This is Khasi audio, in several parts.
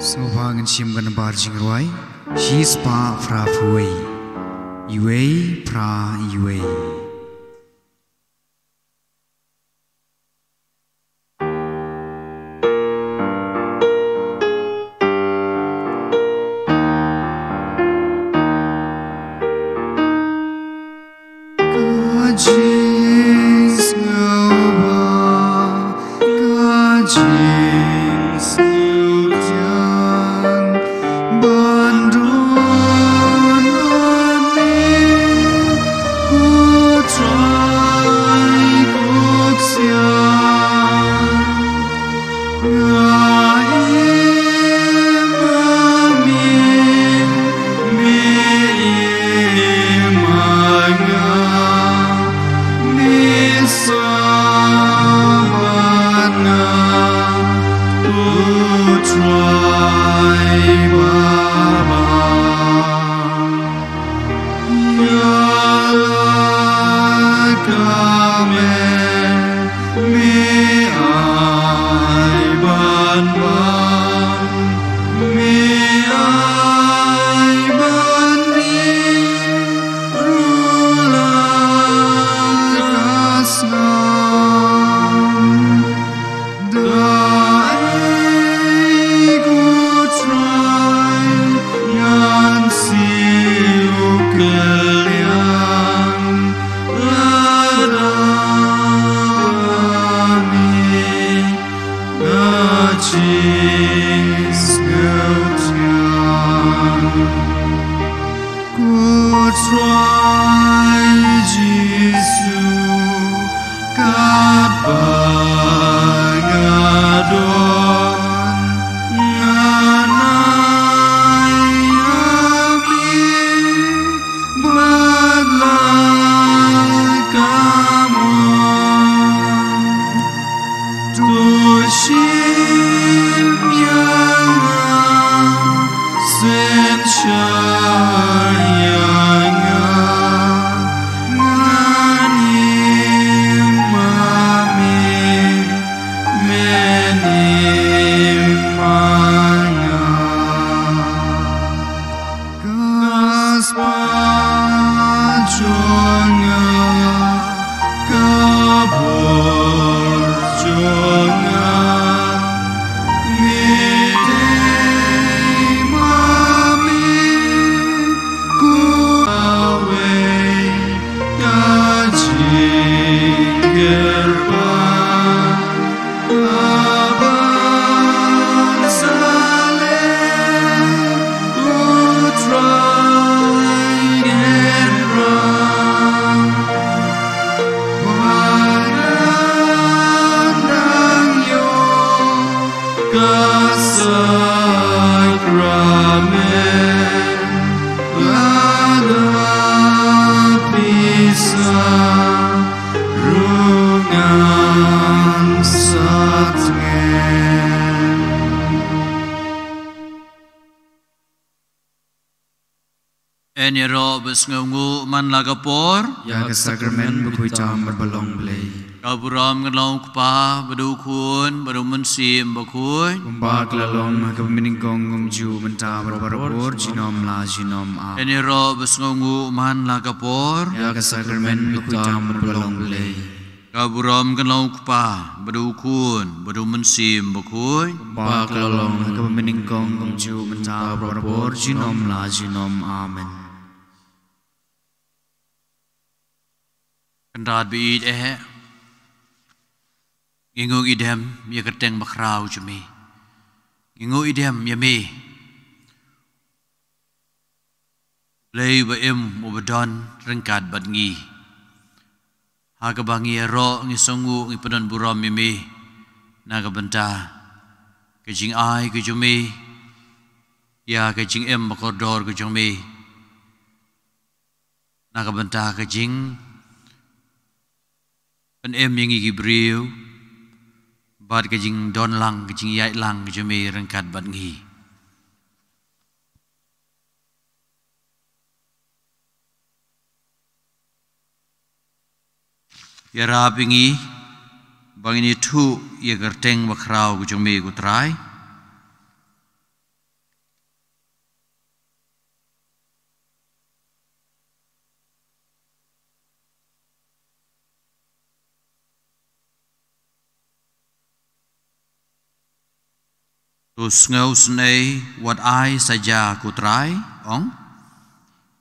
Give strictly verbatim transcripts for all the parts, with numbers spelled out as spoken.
Sngewbha ngin shim ka nambar jingrwai shispah phra phew wei, wei phra wei. Ka jingsngewbha, ka jingsngewtian, ban don ban mih, ko Trai ko Ksiang. Nga im ma me, me im ma nga, me sah bad nga, ko Trai babha. Ïa la ka me, me ai ban ban, me ai ban mih, ruh la ka sngewbha. Da ei ko Trai ngan siew kylliang, lada me ka jingsngewtian. Ko Trai Jisu, katba nga don, ngan ai ïa me bad la ka mon. To shim ïa nga, synshar ïa nga, ngan im ma me, men im ma nga. Ka spah jong nga, ka bor jong nga, me dei ma me, ko wei ka jingkyrpad. Ka sakramen, lada pisa ruh ngan sa tngen. Yn ïaroh bad sngewnguh man la ka por. Ïa ka sakramen bakhuid tam bad balong Blei. Ka burom ka long u Kpa, bad u Khun, bad u Mynsiem Bakhuid. Kumba ka la long ha kaba nyngkong, kumjuh mynta bad barabor, junom la junom. Amen. Yn ïaroh bad sngewnguh man la ka por. Ïa ka sakramen bakhuid tam bad balong Blei. Ka burom ka long u Kpa, bad u Khun, bad u Mynsiem Bakhuid. Kumba ka la long ha kaba nyngkong, kumjuh mynta bad barabor, junom la junom. Amen. Kynrad baieit eh. Ngi nguh ngi dem ïa ka kyrteng bakhraw jong me. Ngi nguh ngi dem ïa me, Blei ba im, uba don ryngkat bad ngi. Ha kaba ngi ïaroh, ngi sngewnguh, ngi pyndon burom ïa me na ka bynta ka jingai ka jong me, ïa ka jingim bakordor ka jong me, na ka bynta ka jingpynim ïa ngi ki briew, bad ka jingdon lang, ka jingïaid lang ka jong me ryngkat bad ngi. Ïarap ïa ngi ba ngin ïathuh ïa ka kyrteng bakhraw ka jong me, ko Trai. To sngewsynei wat ai saja ko Trai, ong.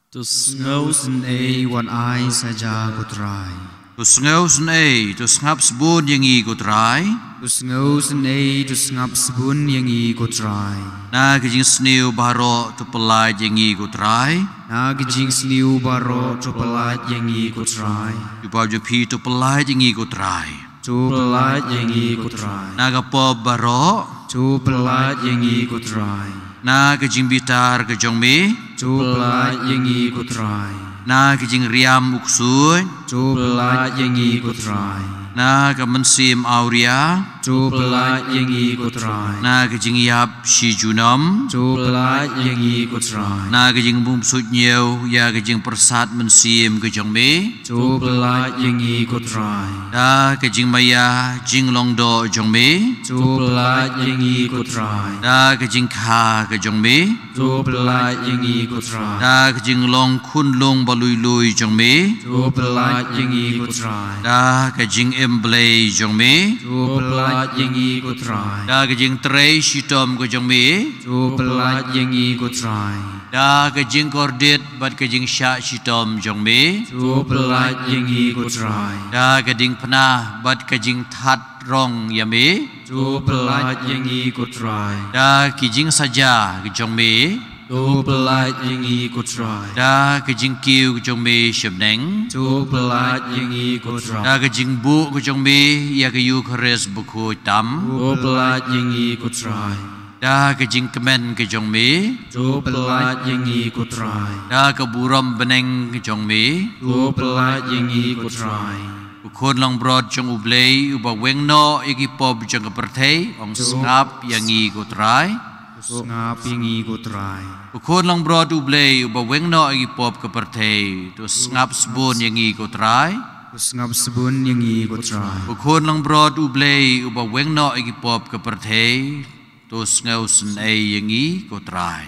To sngewsynei wat ai saja ko Trai. To sngewsynei, to sngap sbun ïa ngi ko Trai. To sngewsynei, to sngap sbun ïa ngi ko Trai. Na ka jingsniew baroh to pyllait ïa ngi ko Trai. Na ka jingsniew baroh to pyllait ïa ngi ko Trai. Jubab jong phi to pyllait ïa ngi ko Trai. To pyllait ïa ngi ko Trai. Na ka pop baroh. To pyllait ïa ngi ko Trai. Na ka jingbitar ka jong me. To pyllait ïa ngi ko Trai. Na ka jingriam u ksuid. To pyllait ïa ngi ko Trai. Na ka mynsiem awria. To pyllait ïa ngi ko Trai. Na ka jingïap shi junom. To pyllait ïa ngi ko Trai. Na ka jingbymsuk ñiew ïa ka jingpyrsad mynsiem ka jong me. To pyllait ïa ngi ko Trai. Da ka jingmaïa jinglong doh jong me. To pyllait ïa ngi ko Trai. Da ka jingkha ka jong me. To pyllait ïa ngi ko Trai. Da ka jinglong khunlung ba lui lui jong me. To pyllait ïa ngi ko Trai. Da ka jingim Blei jong me. To pyllait ïa ngi ko Trai. Da ka jingtrei shitom ka jong me. To pyllait ïa ngi ko Trai. Da ka jingkordit bad ka jingshah shitom jong me. To pyllait ïa ngi ko Trai. Da ka jingpynah bad ka jingthat rong ïa me. To pyllait ïa ngi ko Trai. Da ki jingsaja ka jong me. To pyllait ïa ngi ko Trai. Da ka jingkiew ka jong me sha bneng. To pyllait ïa ngi ko Trai. Da ka jingbuh ka jong me ïa ka Eukharist bakhuid tam. To pyllait ïa ngi ko Trai. Da ka jingkmen ka jong me. To pyllait ïa ngi ko Trai. Da ka burom bneng ka jong me. To pyllait ïa ngi ko Trai. Ko Khun Langbrot jong U Blei uba weng noh ïa ki pop jong ka pyrthei, ong sngap ïa ngi ko Trai. To sngap ïa ngi ko Trai. Ko Khun Langbrot U Blei uba weng noh ïa ki pop ka pyrthei, to sngap sbun ïa ngi ko Trai. To sngap sbun ïa ngi ko Trai. Ko Khun Langbrot U Blei uba weng noh ïa ki pop ka pyrthei, to sngewsynei ïa ngi ko Trai.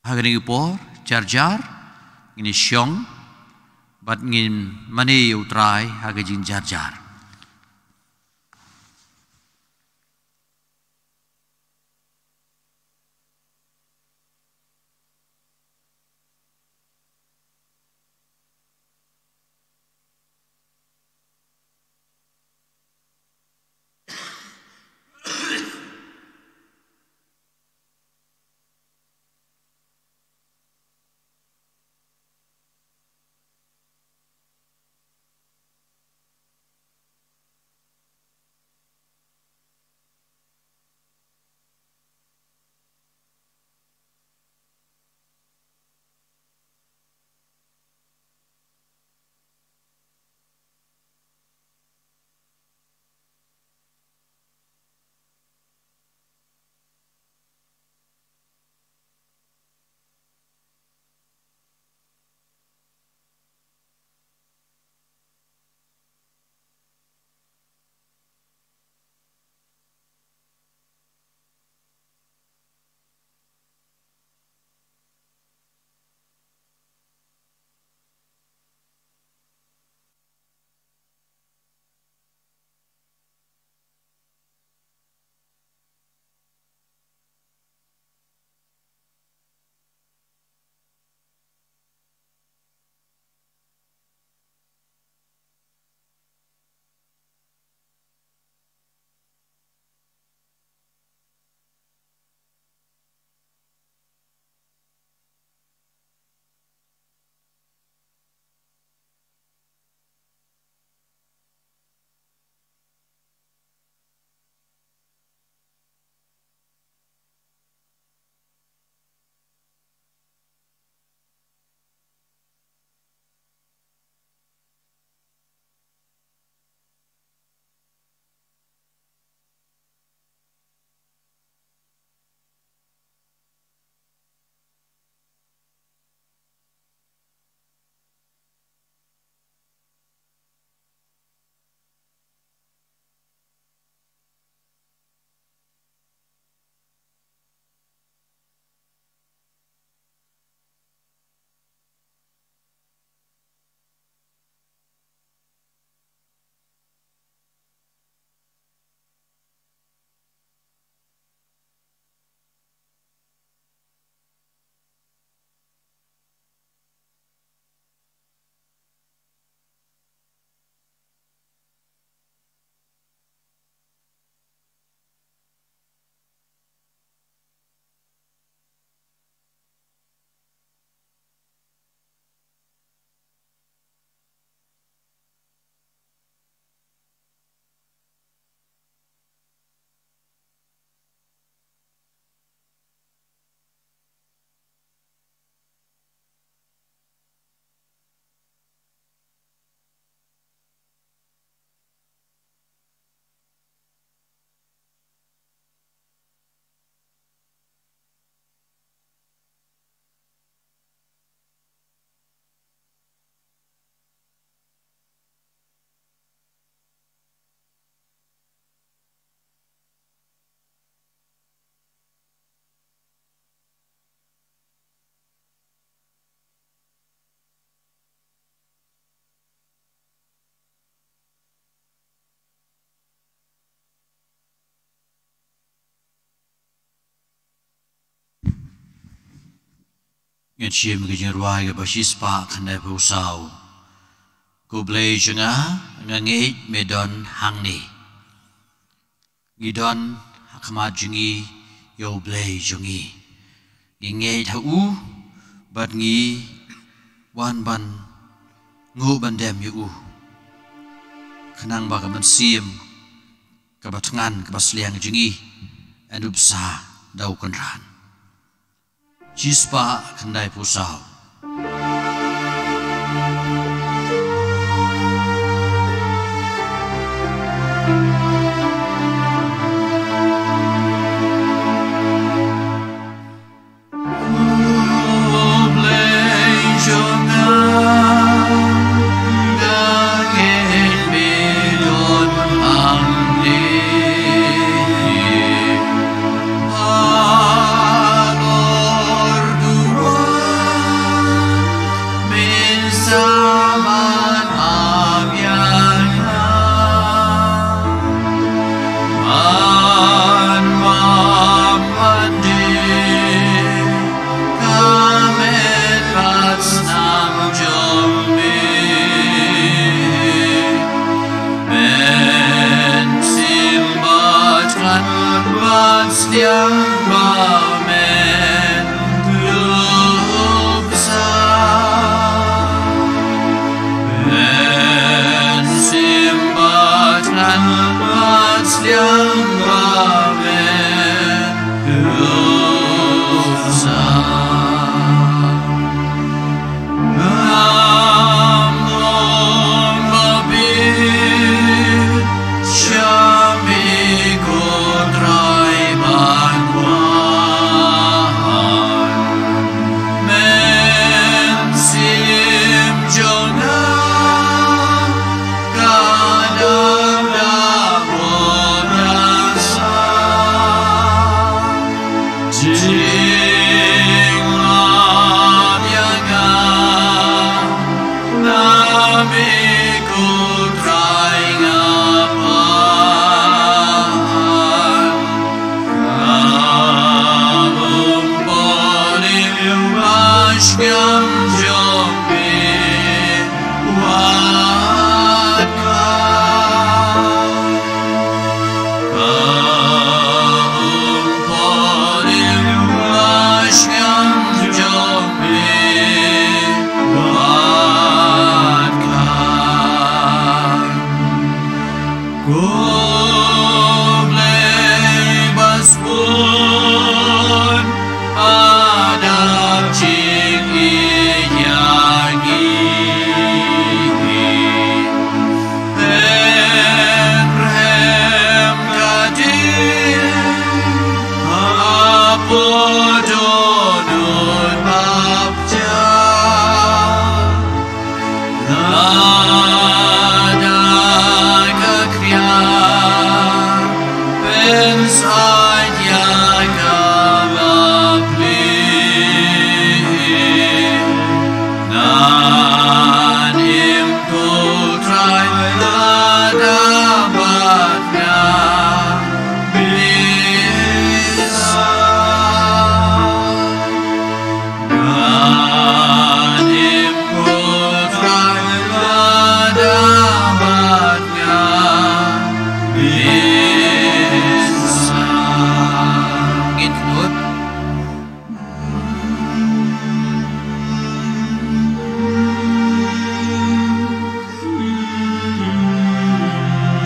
Ha kane ka por, jar jar, ngin ïa shong, bad ngin mane ïa U Trai, ha ka jingjarjar. Ngin shim ka jingrwai kaba shispah khyndaiphew saw. Ko Blei jong nga, nga ngeit me don hangne. Ngi don ha khmat jong ngi ïa U Blei jong ngi. Ngi ngeit ha u bad ngi wan ban nguh ban dem ïa u. Khnang ba ka mynsiem kaba thngan kaba sliang jong ngi yn ym bsa da u kynran. Shispah khyndaiphew saw.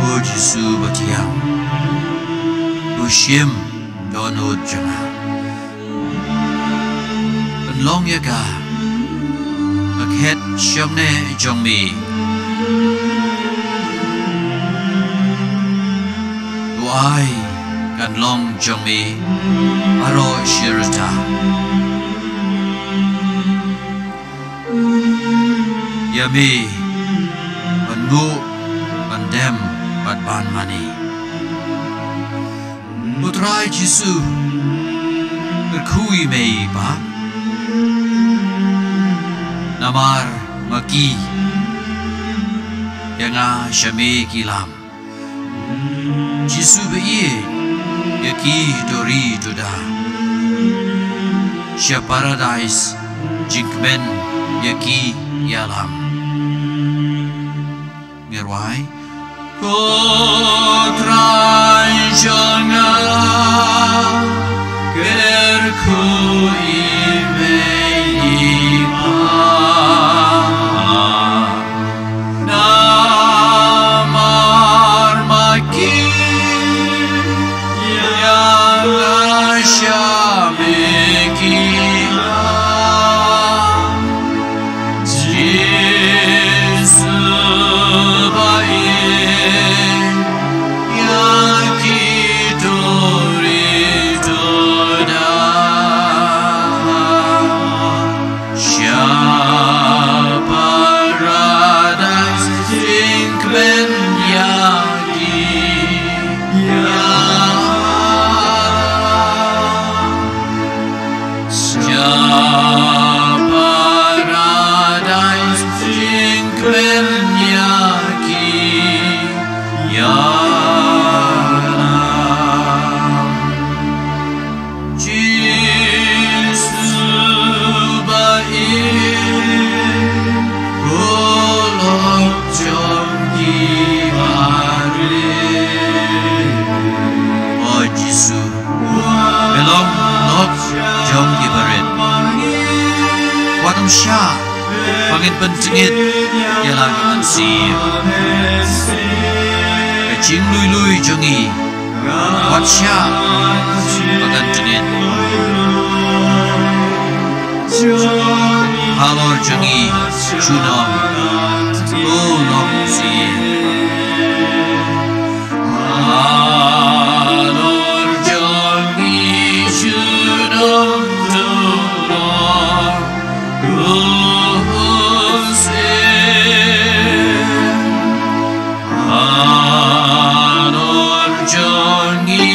O Jisu bathiang, u shim dohnud jong nga. Pynlong ïa ka ka khet shongne jong me. U ai kan long jong me baroh shi rta. Ïa me ban nguh, ban dem bad ban mane. U Trai Jisu, kyrkhu ïa me i Bah. Namar ma ki ïa nga sha me ki lam. Jisu ba ïeit, ïa ki to ri to da sha Paradais. jingkmen ïa ki ïalam. Ngi rwai. Ko Trai jong nga, kyrkhu ïa me i Pa. Namar ma ki ïa nga sha me ki la. Jisu ba ïeit ïa ki to ri to da. Sha Paradais jingkmen ïa ki ïa. Sha Paradais jingkmen ïa ki ïa. Jisu ba ïeit, ko lok jong ki barit. O Jisu, me long lok jong ki barit. Wat ym shah ba ngin pyntngit ïa la ka mynsiem. Ka jingluilui jong ngi, wat shah ba kan tngit. Halor jong ngi junom, ko Mynsiem. Halor jong ngi junom, to long ko Mynsiem. Halor jong ngi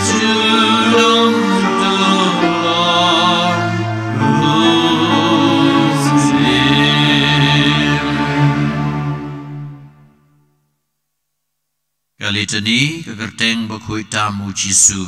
junom, to long ko Mynsiem. Ka Litani, ka kyrteng bakhuid tam U Jisu.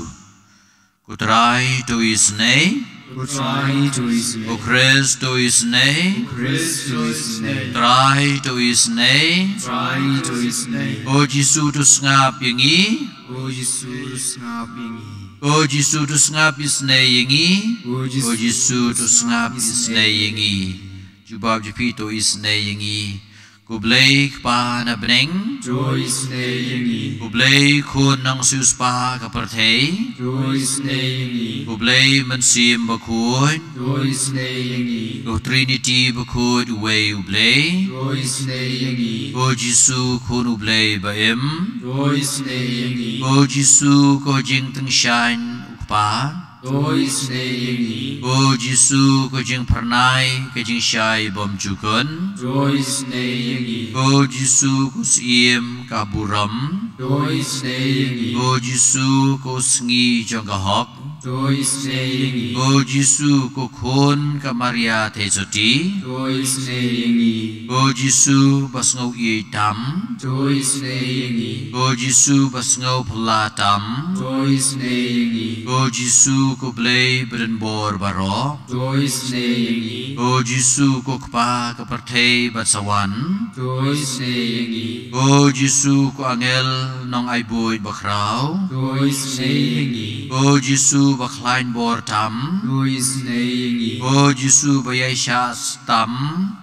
Ko Trai to isynei. Ko Trai to isynei. Ko Khrist to isynei. Ko Khrist to isynei. Trai to isynei. Trai to isynei. Ko Jisu to sngap ïa ngi. Ko Jisu to sngap ïa ngi. Ko Jisu to sngap isynei ïa ngi. Ko Jisu to sngap isynei ïa ngi. Jubab jong phi to isynei ïa ngi. Ko Blei Kpa na bneng. To isynei ïa ngi. Ko Blei Khun nongsiewspah ka pyrthei. To isynei ïa ngi. Ko Blei Mynsiem Bakhuid. To isynei ïa ngi. Ko Trinity bakhuid uwei U Blei. To isynei ïa ngi. Ko Jisu Khun U Blei ba im. To isynei ïa ngi. Ko Jisu ko jingtyngshaiñ U Kpa. To isynei ïa ngi. Ko Jisu ko jingphyrnai ka jingshai bymjukut. To isynei ïa ngi. Ko Jisu ko Syiem ka burom. To isynei ïa ngi. Ko Jisu ko sngi jong ka hok. To isynei ïa ngi. Ko Jisu ko Khun ka Maria Theisotti. To isynei ïa ngi. Ko Jisu ba sngew ïeit tam. To isynei ïa ngi. Ko Jisu ba sngew phylla tam. To isynei ïa ngi. Ko Jisu ko Blei badonbor baroh. To isynei ïa ngi. Ko Jisu ko Kpa ka pyrthei bad sa wan. To isynei ïa ngi. Ko Jisu ko angel nongai buit bakhraw. To isynei ïa ngi. Ko Jisu ba khlaiñ bor tam. To isynei ïa ngi. Ko Jisu ba ïaishah tam.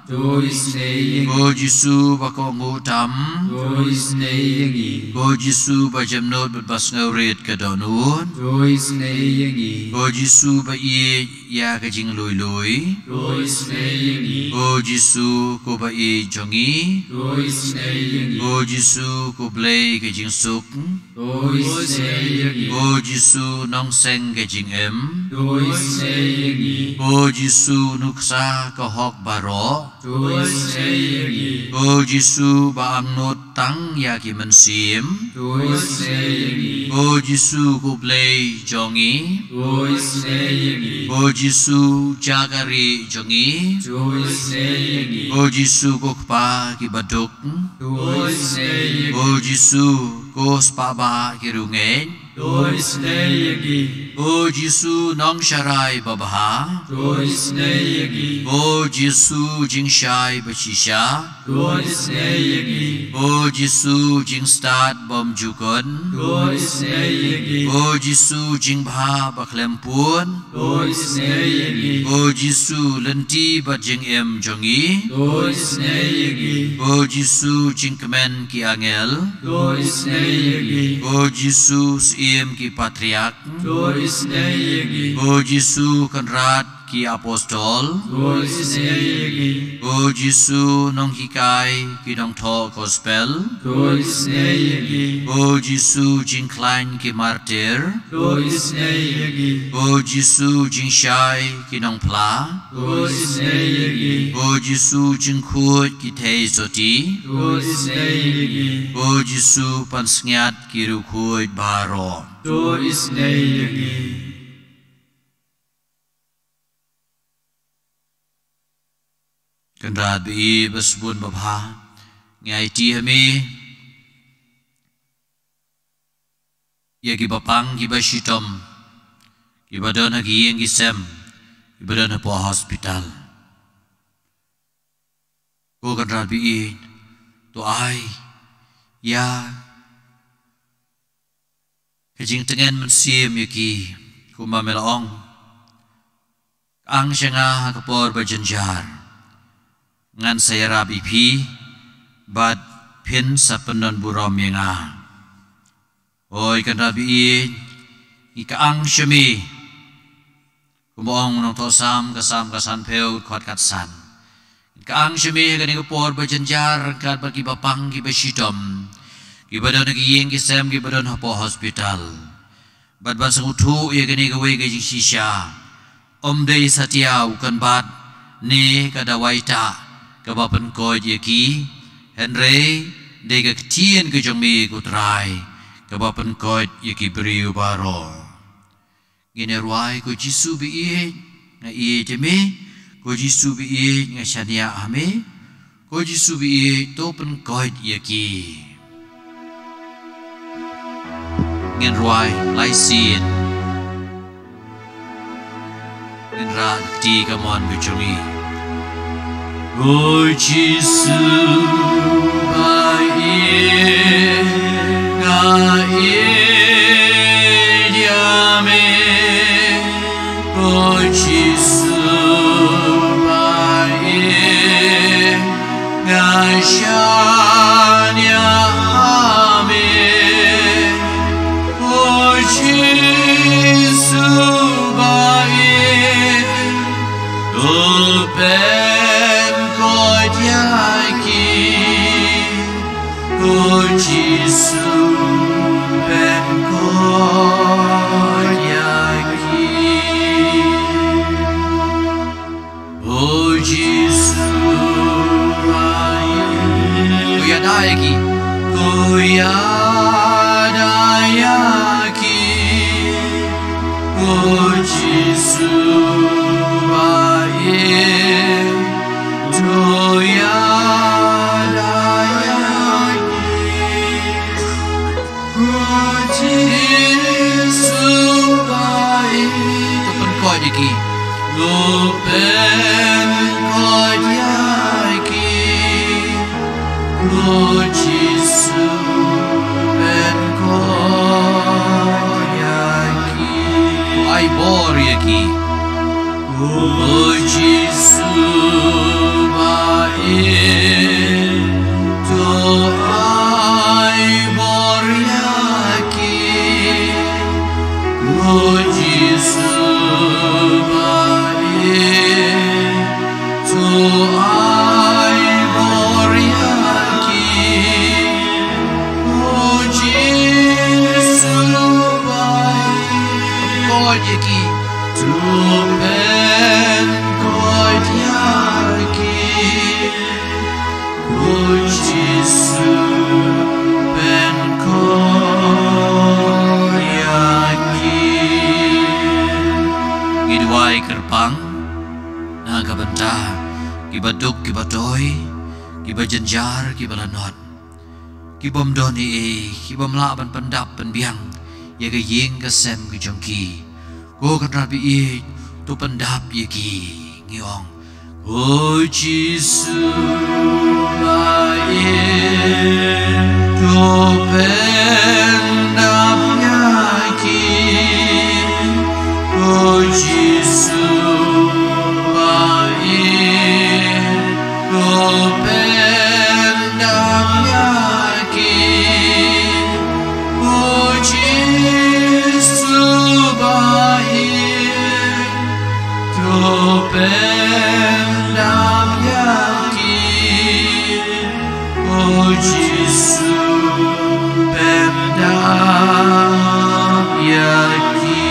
To isynei ïa ngi. Ko Jisu ba kohnguh tam. To isynei ïa ngi. Ko Jisu ba jemnud bad ba sngewrit ka dohnud. To isynei ïa ngi. Ko Jisu ba ïeit ïa ka jingluilui. To isynei ïa ngi. Ko Jisu ko ba ïeit jong ngi. To isynei ïa ngi. Ko Jisu ko Blei ka jingsuk. To isynei ïa ngi. Ko Jisu nongseng ka jingim. To isynei ïa ngi. Ko Jisu nuksa ka hok baroh. To isynei ïa ngi. Ko Jisu ba angnud tang ïa ki mynsiem. To isynei ïa ngi. Ko Jisu ko Blei jong ngi. To isynei ïa ngi. Ko Jisu jaka rieh jong ngi. To isynei ïa ngi. Ko Jisu ko Kpa ki baduk. To isynei ïa ngi. Ko Jisu ko spah bah ki riewngeit. To isynei ïa ki. Ko Jisu nongsharai babha. To isynei ïa ki. Ko Jisu jingshai bashisha. To isynei ïa ki. Ko Jisu jingstad bymjukut. To isynei ïa ki. Ko Jisu jingbha bakhlem pud. To isynei ïa ki. Ko Jisu lynti bad jingim jong ngi. To isynei ïa ki. Ko Jisu jingkmen ki angel. To isynei ïa ki. Ko Jisu syiem ki patriark. To isynei ïa ki. Ko Jisu kynrad ki apostol. To isynei ïa ki. Ko Jisu nonghikai ki nongthoh gospel. To isynei ïa ki. Ko Jisu jingkhlaiñ ki martir. To isynei ïa ki. Ko Jisu jingshai ki nongphla. To isynei ïa ki. Ko Jisu jingkhuid ki theisotti. To isynei ïa ki. Ko Jisu pansngiat ki riewkhuid baroh. To isynei ïa ki. Kynrad ba-ïeit basbun babha, ngi aiti ha me ïa ki bapang ki bashitom, ki badon ha ki ïing ki sem, ki badon hapoh hospital. Ko Kynrad ba-ïeit, to ai ïa ka jingtngen mynsiem ïa ki, kumba me la ong. Ka ang sha nga ha ka por ba jynjar, ngan sa ïarap ïa phi, bad phin sa pyndonburom ïa nga. Hooid Kynrad ba-ïeit, ngi ka ang sha me. Kumba ong u nongthoh Salm, ka Salm ka sanphew, dkhot khatsan. Ngi ka ang sha me ha kane ka por ba jynjar ryngkat bad ki bapang ki bashitom, ki badon ha ki ïing ki sem, ki badon hapoh hospital. Bad ban sngewthuh ïa kane kawei ka jingshisha, ym dei satia u kynbat ne ka dawai tah kaba pynkoit ïa ki, hynrei dei ka ktien ka jong me ko Trai kaba pynkoit ïa ki briew baroh. Ngin ïa rwai: Ko Jisu ba-ïeit, nga ïeit ïa me. Ko Jisu ba-ïeit, nga shaniah ha me. Ko Jisu ba-ïeit, to pynkoit ïa ki. Ngin rwai lai sien. Ngin rah kti kamon ka jong ngi. Ko Jisu ba-ïeit, nga ïeit ïa me. Ko Jisu ba-ïeit, nga shaniah ha me. Ko Jisu ba-ïeit, to pynkoit ïa ki. Ko Jisu pynkoit ïa ki. Ko Jisu ba-ïeit, to ïada ïa ki. To ïada ïa ki. Ko Jisu ba-ïeit, to ïada ïa ki. Ko Jisu ba-ïeit, to pynkoit ïa ki. To pynkoit ïa ki. Ko Jisu pynkoit ïa ki. To ai bor ïa ki. Ko Jisu ba-ïeit, to ai bor ïa ki. Ko Jisu ba-ïeit, to ai bor ïa ki. Ko Jisu ba-ïeit, pynkoit ïa ki. To pynkoit ïa ki. Ko Jisu pynkoit ïa ki. Ngi duwai kyrpang na ka bynta kiba duk, kiba doi, kiba jynjar, kiba lanot, ki bym don ei ei, ki bym lah ban pyndap pynbiang, ïa ka ïing ka sem ka jong ki. Ko Kynrad baieit, to pyndap ïa ki. Ngi ong, ko Jisu baieit, to pyndap ïa ki. Ko Jisu baieit, to pyndap ïa ki. Ko Jisu baieit, to pyndap ïa ki. Ko Jisu pyndap ïa ki.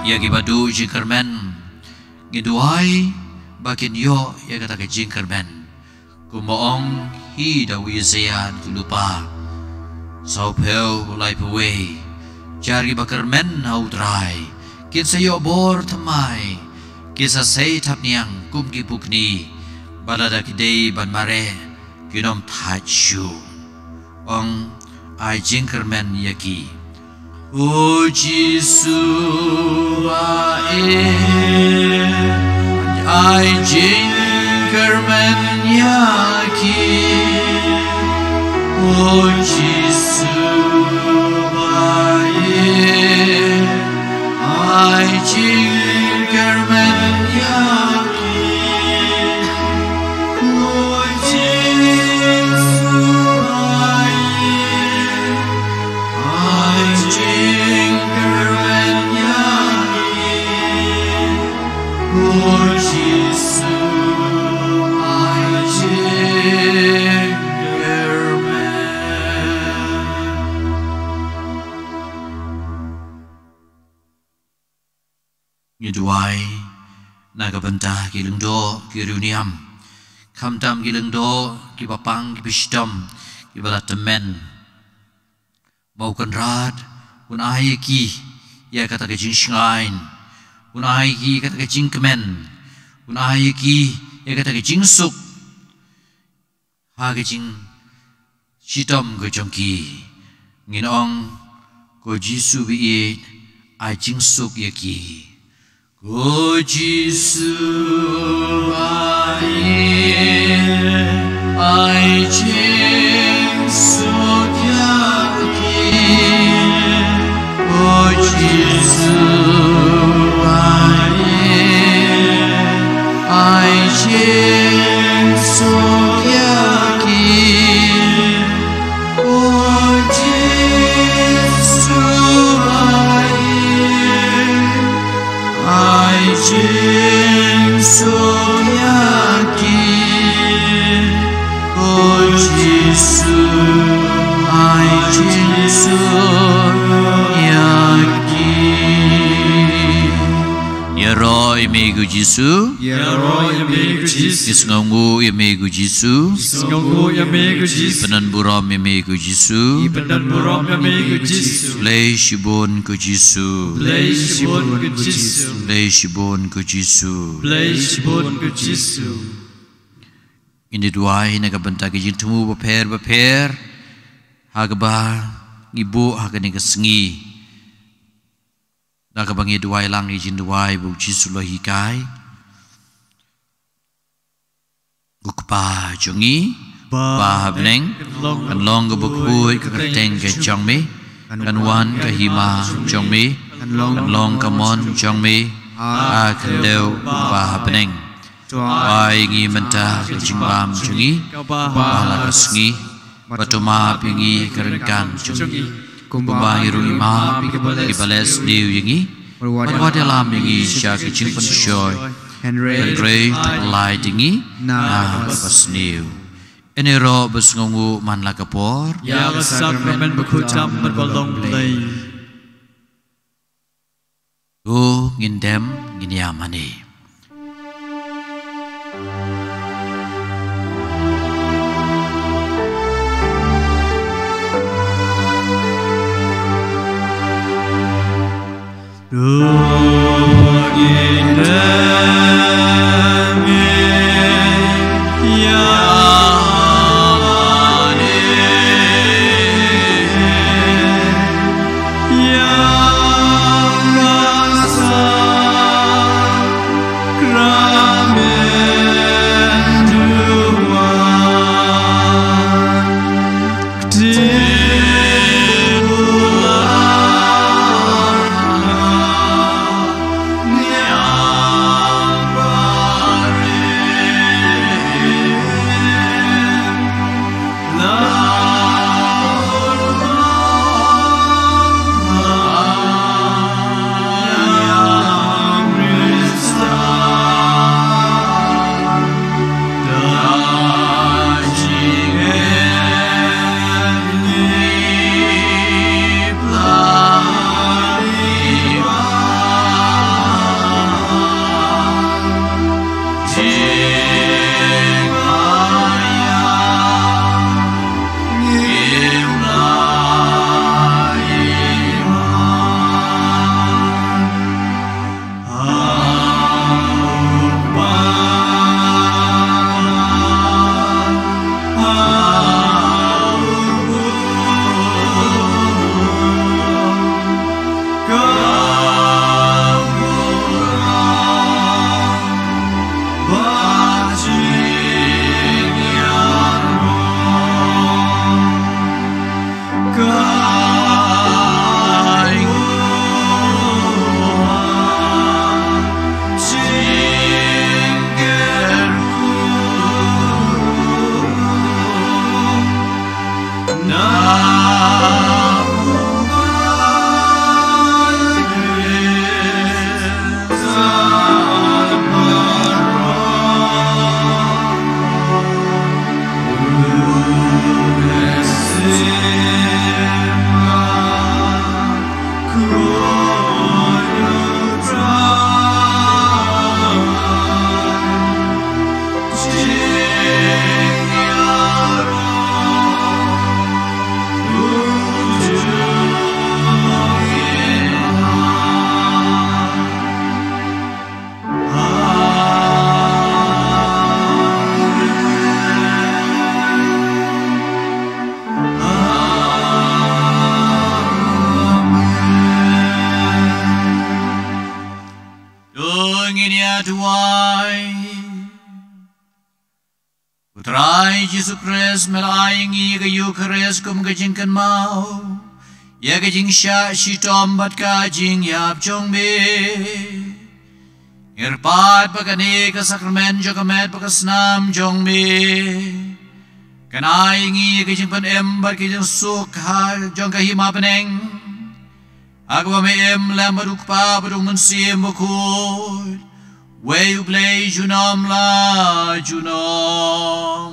Ïa kiba duh jingkyrmen, ngi duwai ba kin ïoh ïa kata ka jingkyrmen. Kumba ong hi da u Isaïah, ka lynnong sawphew, laiphew wei. Jar kiba kyrmen ha U Trai kin sa ïoh bor thymmai, kin sa sei thapniang kum ki pukni, bad lada ki dei ban mareh, kin ym thait shuh. Ong, ai jingkyrmen ïa ki. Ko Jisu baieit, ai jingkyrmen ïa ki. Ko Jisu baieit, ai jingkyrmen ïa ki. Ko Jisu baieit, ai jingkyrmen ïa ki. Ko Jisu, ai jingkyrmen. Ngi duwai na ka bynta ki lyngdoh, ki riewniam, khamtam ki lyngdoh kiba pang, kiba shitom, kiba la tymmen. Ba U Kynrad un ai ïa ki ïa kata ka jingshngaiñ, un ai ïa ki ïa kata ka jingkmen, un ai ïa ki ïa kata ka jingsuk ha ka jingshitom ka jong ki. Ngin ong, ko Jisu baieit, ai jingsuk ïa ki. Ko Jisu baieit, ai jingsuk ïa ki. Ko Jisu baieit, ai jingsuk ïa ki. Ko Jisu baieit, ai jingsuk ïa ki. Ko Jisu, ai jingsuk ïa ki. Ïaroh ïa me ko Jisu. Ïaroh ïa me ko Jisu. Ngi sngewnguh ïa me ko Jisu. Ngi sngewnguh ïa me ko Jisu. Ngi pyndonburom ïa me ko Jisu. Ngi pyndonburom ïa me ko Jisu. Khublei shibun ko Jisu. Khublei shibun ko Jisu. Khublei shibun ko Jisu. Khublei shibun ko Jisu. Ngin ïa duwai na ka bynta ki jingthmu bapher bapher ha kaba ngi buh ha kane ka sngi. Da kaba ngi duwai lang ïa ka jingduwai ba u Jisu u la hikai. Ko Kpa jong ngi, uba ha bneng, kan long kaba khuid ka kyrteng ka jong me, kan wan ka hima jong me, kan long ka mon jong me ha ka khyndew uba ha bneng. To ai ngi mynta ka jingbam jong ngi kaba ha la ka sngi, bad to map ïa ngi ka ryngkat jong ngi, kumba ngi ruh ngi map ïa kiba leh sniew ïa ngi. Bad wat ïalam ïa ngi sha ka jingpynshoi, hynrei to pyllait ïa ngi na kaba sniew. Ïaroh bad sngewnguh man la ka por ïa ka sakramen bakhuid tam bad balong Blei. To ngin dem, ngin ïa mane. To ngin dem, ngin ïa mane. To ngin ïa duwai. U Trai Jisu Khrist, me la ai ïa ngi ka Eukharist kum ka jingkynmaw ïa ka jingshah shitom bad ka jingïap jong me. Ngi kyrpad ba kane ka sakramen jong ka met bad ka snam jong me kan ai ïa ngi ka jingpynim bad ka jingsuk ha jong ka hima bneng. Ha kaba me im lem bad u Kpa bad u Mynsiem Bakhuid, uwei U Blei junom la junom.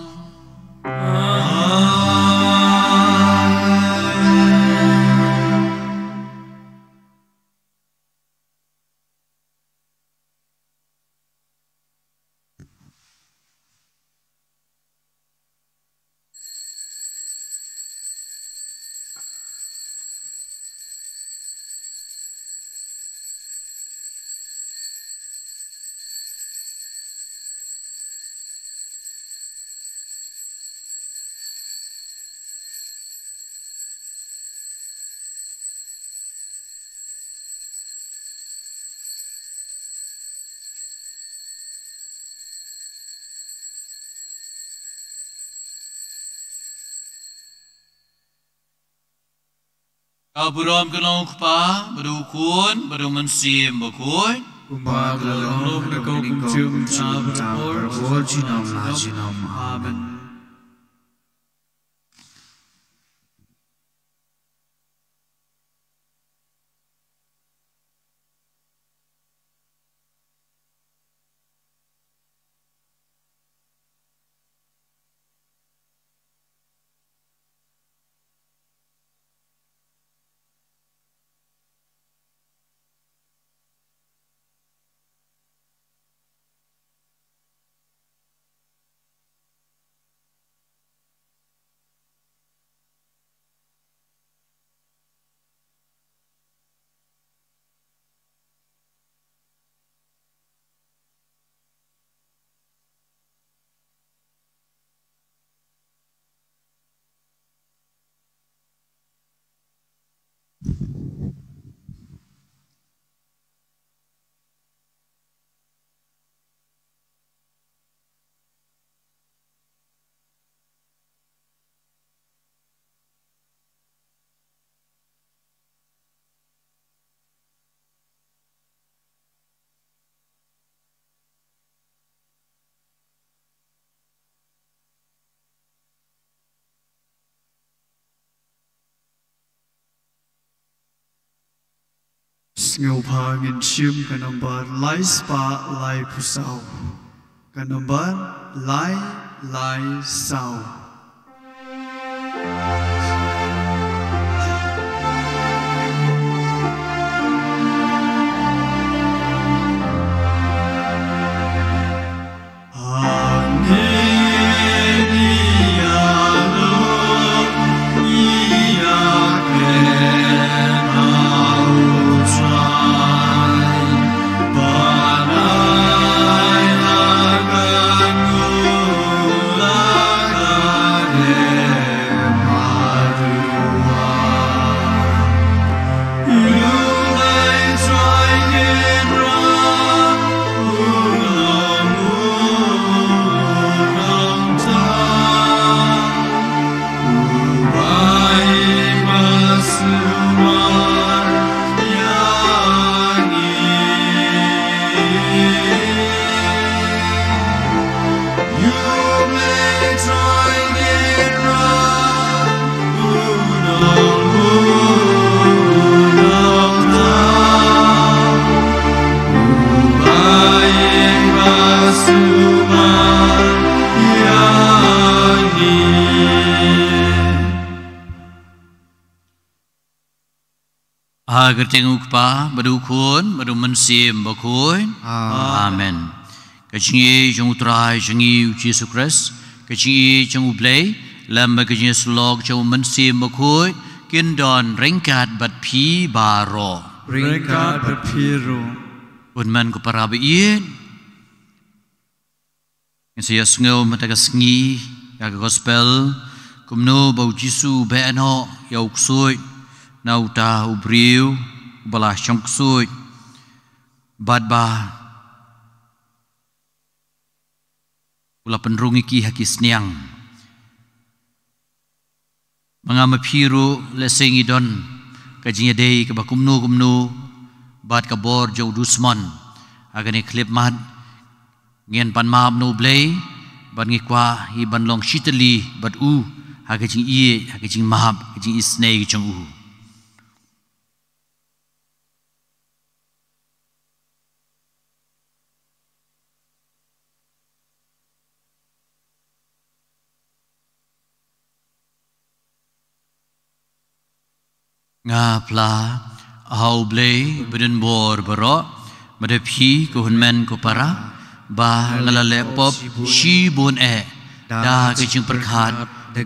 Ka burom ka long u Kpa, bad u Khun, bad u Mynsiem Bakhuid. Kumba ka la long, kumba ka la long, kumjuh, kumjuh, kumjuh, kumjuh, kumjuh, kumjuh, kumjuh. Amen. Sngewbha ngin shim ka nombar lai spah lai phew saw. Ka nombar lai lai saw. Ha ka kyrteng u Kpa, bad u Khun, bad u Mynsiem Bakhuid. Amen. Amen. Ka jingïeit jong u Trai jong ngi u Jisu Khrist, ka jingïeit jong u Blei, lem bad ka jingïasyllok jong u Mynsiem Bakhuid, kin don ryngkat bad phi baroh. Ryngkat bad phi ruh. Ko hynmen ko para ba ïeit, ngin sa ïohsngew mynta ka sngi ïa ka gospel, kumno ba u Jisu u beh noh ïa u ksuid na uta u briew uba la shong ksuid, bad ba u la pynrung ïa ki ha ki sniang. Ma nga ma phi ruh lehse ngi don ka jingïadei kaba kumno kumno bad ka bor jong u dusmon. Ha kane ka khyllipmat ngin pan map na u Blei, bad ngi kwah hi ban long shitylli bad u ha ka jingïeit, ha ka jingmap, ka jingisynei jong u. Nga phla ha u Blei badonbor baroh, bad ha phi ko hynmen ko para, ba nga la leh pop shibun eh, da ka jingpyrkhat,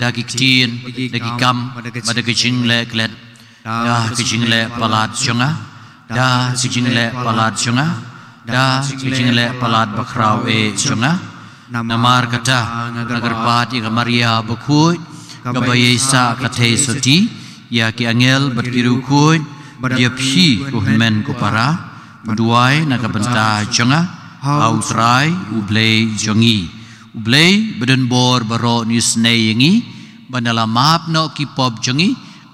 da ki ktien, da ki kam, bad da ka jingleh klet, da ka jingleh palat jong nga, da ka jingleh palat jong nga, da ka jingleh palat bakhraw eh jong nga. Namar kata nga kyrpad ïa ka Maria bakhuid, kaba ïaisah ka theisotti, ïa ki angel bad ki riewkhuid, bad ïa phi ko hynmen ko para, duwai na ka bynta jong nga ha u Trai u Blei jong ngi. U Blei badonbor baroh un isynei ïa ngi, ban da la map noh ki pop jong ngi,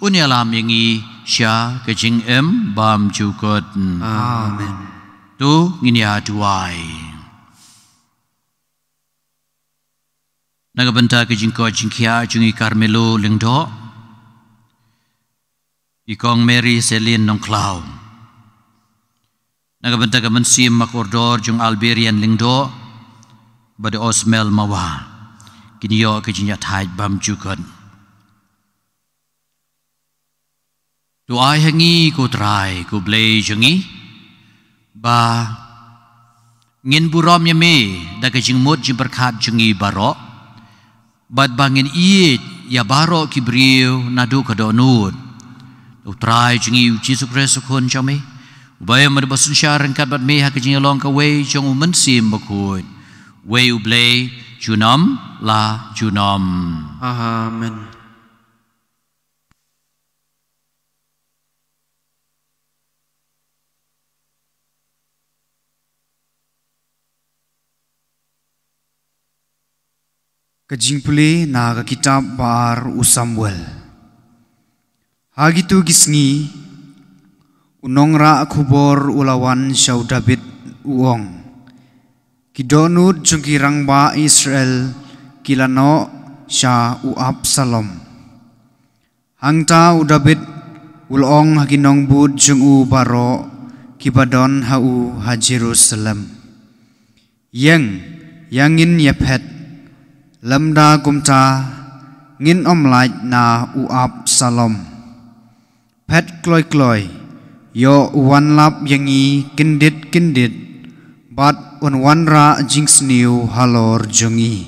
un ïalam ïa ngi sha ka jingim bymjukut. Amen. To ngin ïa duwai. Na ka bynta ka jingkoit jingkhiah jong i Carmelo Lyngdoh, i kong Mary Celine Nongkhlaw. Na ka bynta ka mynsiem makordor jong Alberian Lyngdoh, bad i Osmel Mawa. Kin ïoh ka jingïathait bymjukut. To ai ha ngi ko Trai ko Blei jong ngi, ba ngin burom ïa me da ka jingmut jingpyrkhat jong ngi baroh, bad ba ngin ïeit ïa baroh ki briew naduh ka dohnud. U Trai jong ngi u Jisu Khrist u Khun jong me, uba ïeit bad uba synshar ryngkat bad me ha ka jingïalong kawei jong u Mynsiem Bakhuid, wei u Blei junom la junom. Amen. Ka jingpule na ka kitab ba ar u Samuel. Ha kito ki sngi, u nongrah khubor u la wan sha u Dabid u ong, ki dohnud jong ki rangbah Israel ki la noh sha u Absalom. Hangta u Dabid u la ong ha ki nongbud jong u baroh kiba don ha u ha Jerusalem, ïeng, ïa ngin ïa phet, lymda kumta ngin ym lait na u Absalom. Phet kloi kloi, ïoh u wan lap ïa ngi kyndit kyndit, bad un wanrah jingsniew halor jong ngi,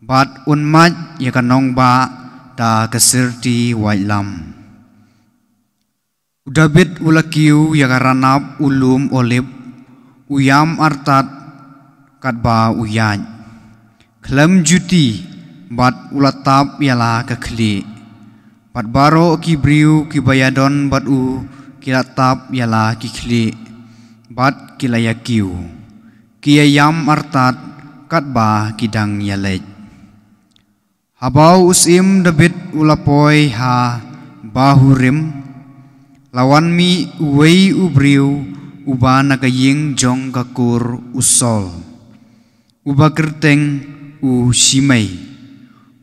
bad un mait ïa ka nongbah da ka syrti waitlam. U Dabid u la kiew ïa ka ranab u lum Olib, u ïam artat katba u ïaid, khlem juti, bad u la tap ïa la ka khlieh. Bad baroh ki briew kiba ïadon bad u ki la tap ïa la ki khlieh, bad ki la ïa kiew, ki ïa ïam artat katba ki dang ïa leit. Haba u syiem Dabid u la poi ha Bahurim, la wan mih uwei u briew uba na ka ïing jong ka kur u Saul, uba kyrteng u Shimei,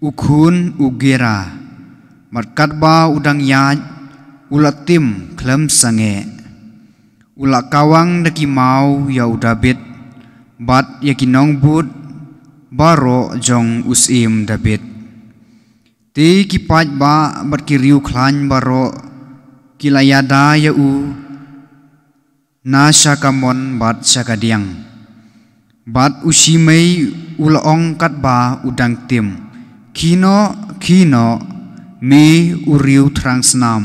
u khun u Gera, bad katba u dang ïaid, u la tim khlem sangeh. U la kawang da ki maw ïa u Dabid, bad ïa ki nongbud baroh jong u syiem Dabid. Te ki paidbah bad ki riewkhlaiñ baroh ki la ïada ïa u na sha ka mon bad sha ka diang. Bad u Shimei u la ong katba u dang tim, "Khie noh, khie noh, me u riew thrang snam,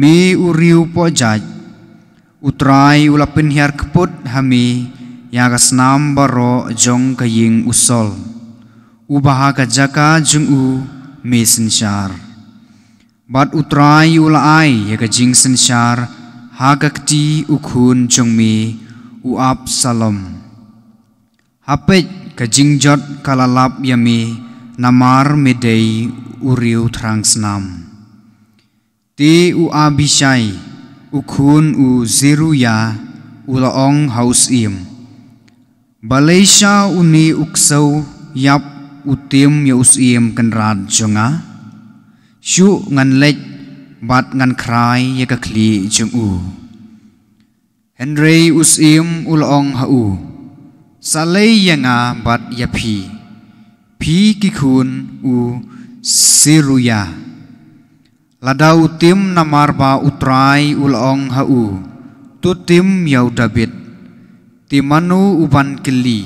me u riew pohjait. U Trai u la pynhiar kput ha me ïa ka snam baroh jong ka ïing u Saul, uba ha ka jaka jong u me synshar." Bad U Trai u la ai ïa ka jingsynshar ha ka kti u khun jong me u Absalom. Ha peit, ka jingjot ka la lap ïa me namar me dei u riew thrang snam. Te u Abishai u khun u Zeruia u la ong ha u syiem, "Balei sha une u ksew ïap u tim ïa u syiem kynrad jong nga? Shu ngan leit bad ngan khrai ïa ka khlieh jong u." Hynrei u syiem u la ong ha u, "Sa leit ïa nga bad ïa phi, phi ki khun u Zeruia. Lada u tim namar ba U Trai u la ong ha u, 'To tim ïa u Dabid,' te mano u ban kylli,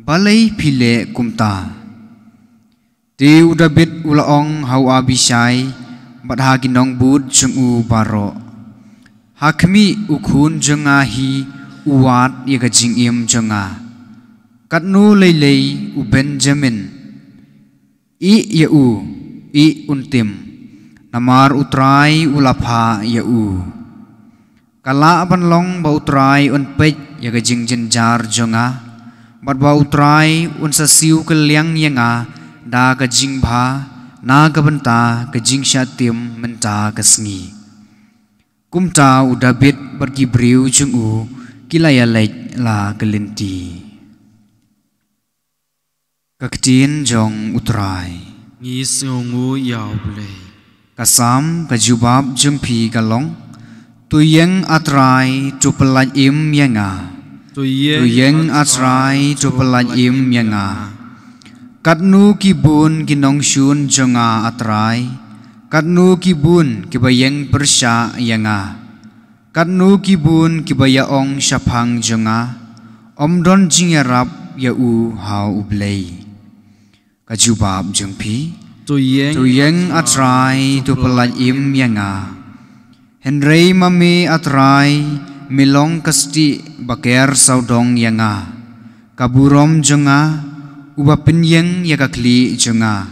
'Balei phi leh kumta?'" Te u Dabid u la ong ha u Abishai bad ha ki nongbud jong u baroh, "Ha khmih, u khun jong nga hi u wad ïa ka jingim jong nga. Katno lei lei u Benjamin? Ïeh ïa u, ïeh un tim, namar U Trai u la phah ïa u. Ka lah ban long ba U Trai un peit ïa ka jingjynjar jong nga, bad ba U Trai un sa siew kylliang ïa nga da ka jingbha na ka bynta ka jingshah tim mynta ka sngi." Kumta u Dabid bad ki briew jong u ki la ïaleit la ka lynti. Ka ktien jong U Trai. Ngi sngewnguh ïa U Blei. Ka Salm, ka jubab jong phi ka long: To ïeng, A Trai, to pyllait im ïa nga. To ïeng, A Trai, to pyllait im ïa nga. Katno ki bun ki nongshun jong nga, A Trai, katno ki bun kiba ïeng pyrshah ïa nga. Katno ki bun kiba ïa ong shaphang jong nga, "Ym don jingïarap ïa u ha U Blei." Ka jubab jong phi: To ïeng, A Trai, to pyllait im ïa nga. Hynrei ma me, A Trai, me long ka stieh ba ker sawdong ïa nga, ka burom jong nga, uba pynïeng ïa ka khlieh jong nga.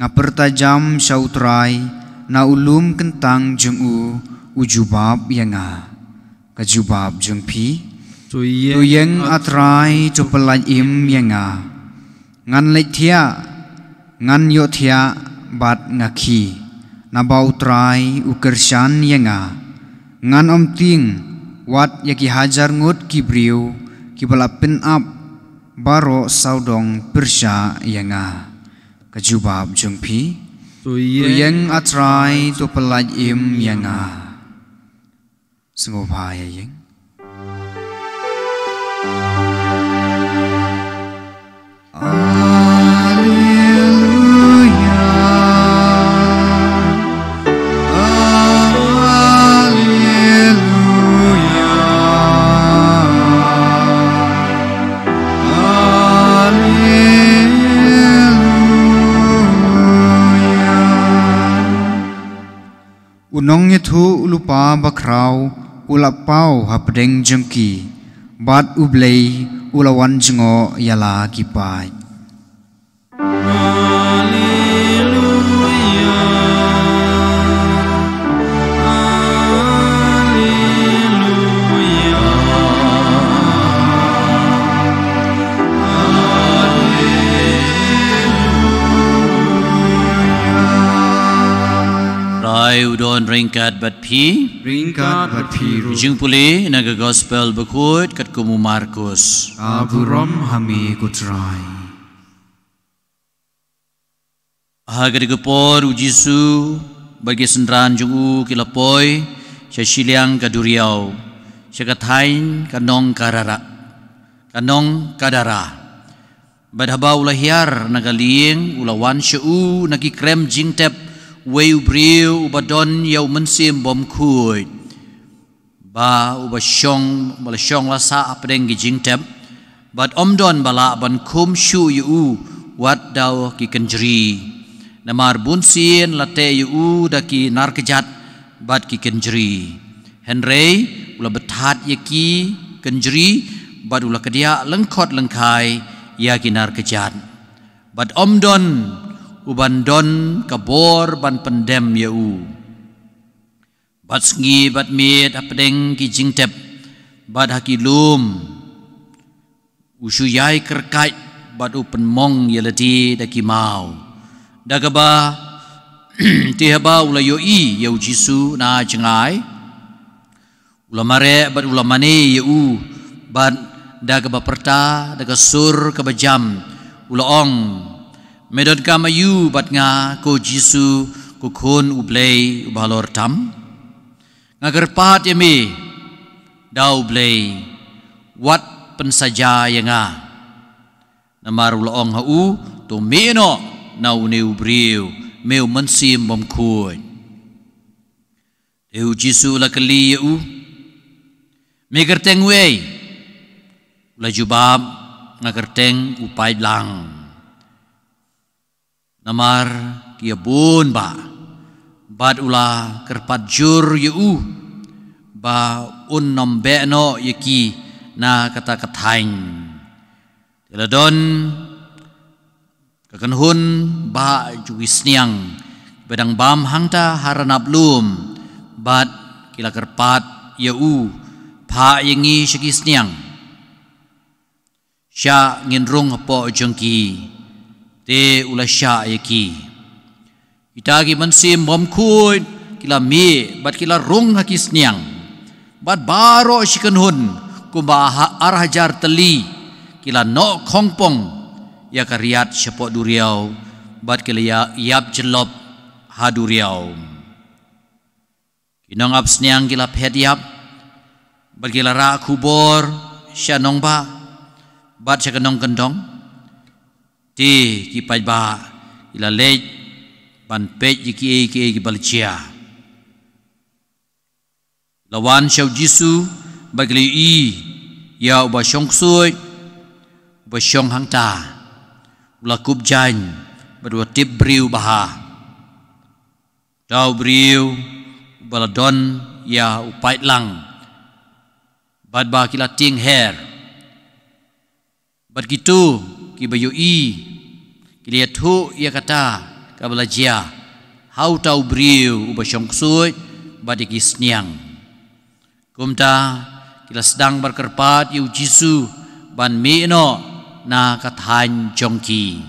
Nga pyrta jam sha U Trai, na u lum kyntang jong u, u jubab ïa nga. Ka jubab jong phi: To ïeng, A Trai, to pyllait im ïa nga. Ngan leit thiah, ngan ïohthiah bad nga khie, naba U Trai u kyrshan ïa nga. Ngan ym tieng, wat ïa ki hajar ngut ki briew kiba la pynap baroh sawdong pyrshah ïa nga. Ka jubab jong phi: To ïeng, A Trai, to pyllait im ïa nga. Sngewbha ïa ïeng. Alleluia. Alleluia. Alleluia. U nongïathuh lypa bakhraw u la paw hapdeng jong ki, bad U Blei u la wan jngoh ïa la ki paid. Alleluia. Alleluia. Alleluia. Trai u don ryngkat bad phi. Ryngkat bad phi ruh. Jingpule na ka Gospel bakhuid katkum u Markus. Ka burom ha me, ko Trai. Ha katei ka por u Jisu bad ki synran jong u ki la poi sha shiliang ka duriaw, sha ka thaiñ ka nong Kadara, ka nong Kadara. Bad haba u la hiar na ka lieng, u la wan sha u na ki krem jingtep, Uwei u briew uba don ïa u Mynsiem Bymkhuid, ba uba shong, ba la shong la sah hapdeng ki jingtep, bad ym don ba lah ban khum shuh ïa u wat da ki kynjri. Namar bunsien la teh ïa u da ki nar kjat bad ki kynjri. Hynrei u la bthad ïa ki kynjri, bad u la kdiah lyngkhot lyngkhai ïa ki nar kjat. Bad ym don uban don ka bor ban pyndem ïa u. Bad sngi bad miet hapdeng ki jingtep, bad ha ki lum, u shu ïai kyrkait, bad u pynmong ïa lade da ki maw. Da kaba, te haba u la ïohi ïa u Jisu na jngai, u la mareh bad u la mane ïa u, bad da kaba pyrta da ka sur kaba jam, u la ong, Me donkam aïu bad nga, ko Jisu, ko Khun u Blei uba halor tam? Nga kyrpad ïa me da u Blei, wat pynsaja ïa nga. Namar u la ong ha u, To mih noh na une u briew, me u Mynsiem Bymkhuid. Te u Jisu u la kylli ïa u, Me kyrteng uei? U la jubab, Nga kyrteng u Paidlang. Namar ki ïa bun bah, bad u la kyrpad jur ïa u, ba un nym beh noh ïa ki na kata ka thaiñ. Te la don ka kynhun bah jong ki sniang, ba dang bam hangta ha ranab lum, bad ki la kyrpad ïa u, Phah ïa ngi sha ki sniang. Shah ngin rung hapoh jong ki. Te u la shah ïa ki. Kita ki Mynsiem Bymkhuid ki la mih, bad ki la rung ha ki sniang. Bad baroh shi kynhun, kumba ha-, ar hajar tylli, ki la noh khongpong ïa ka riat shapoh duriaw, bad ki la ïa-, ïap jyllop ha duriaw. Ki nongap sniang ki la phet ïap, bad ki la rah khubor sha nongbah, bad sha ka nongkyndong. Te ki paidbah ki la leit ban peit ïa kiei kiei kiba la jia. La wan sha u Jisu, bad ki la ïohi ïa uba shong ksuid, uba shong hangta. U la kup jaiñ, bad u la tip briew bha. Uta u briew uba la don ïa u paidlang, bad ba ki la tieng her. Bad kito kiba ïohi, ki la ïathuh ïa kata kaba la jia ha uta u briew uba shong ksuid, bad ïa ki sniang. Kumta ki la sdang ban kyrpad ïa u Jisu ban mih noh na ka thaiñ jong ki.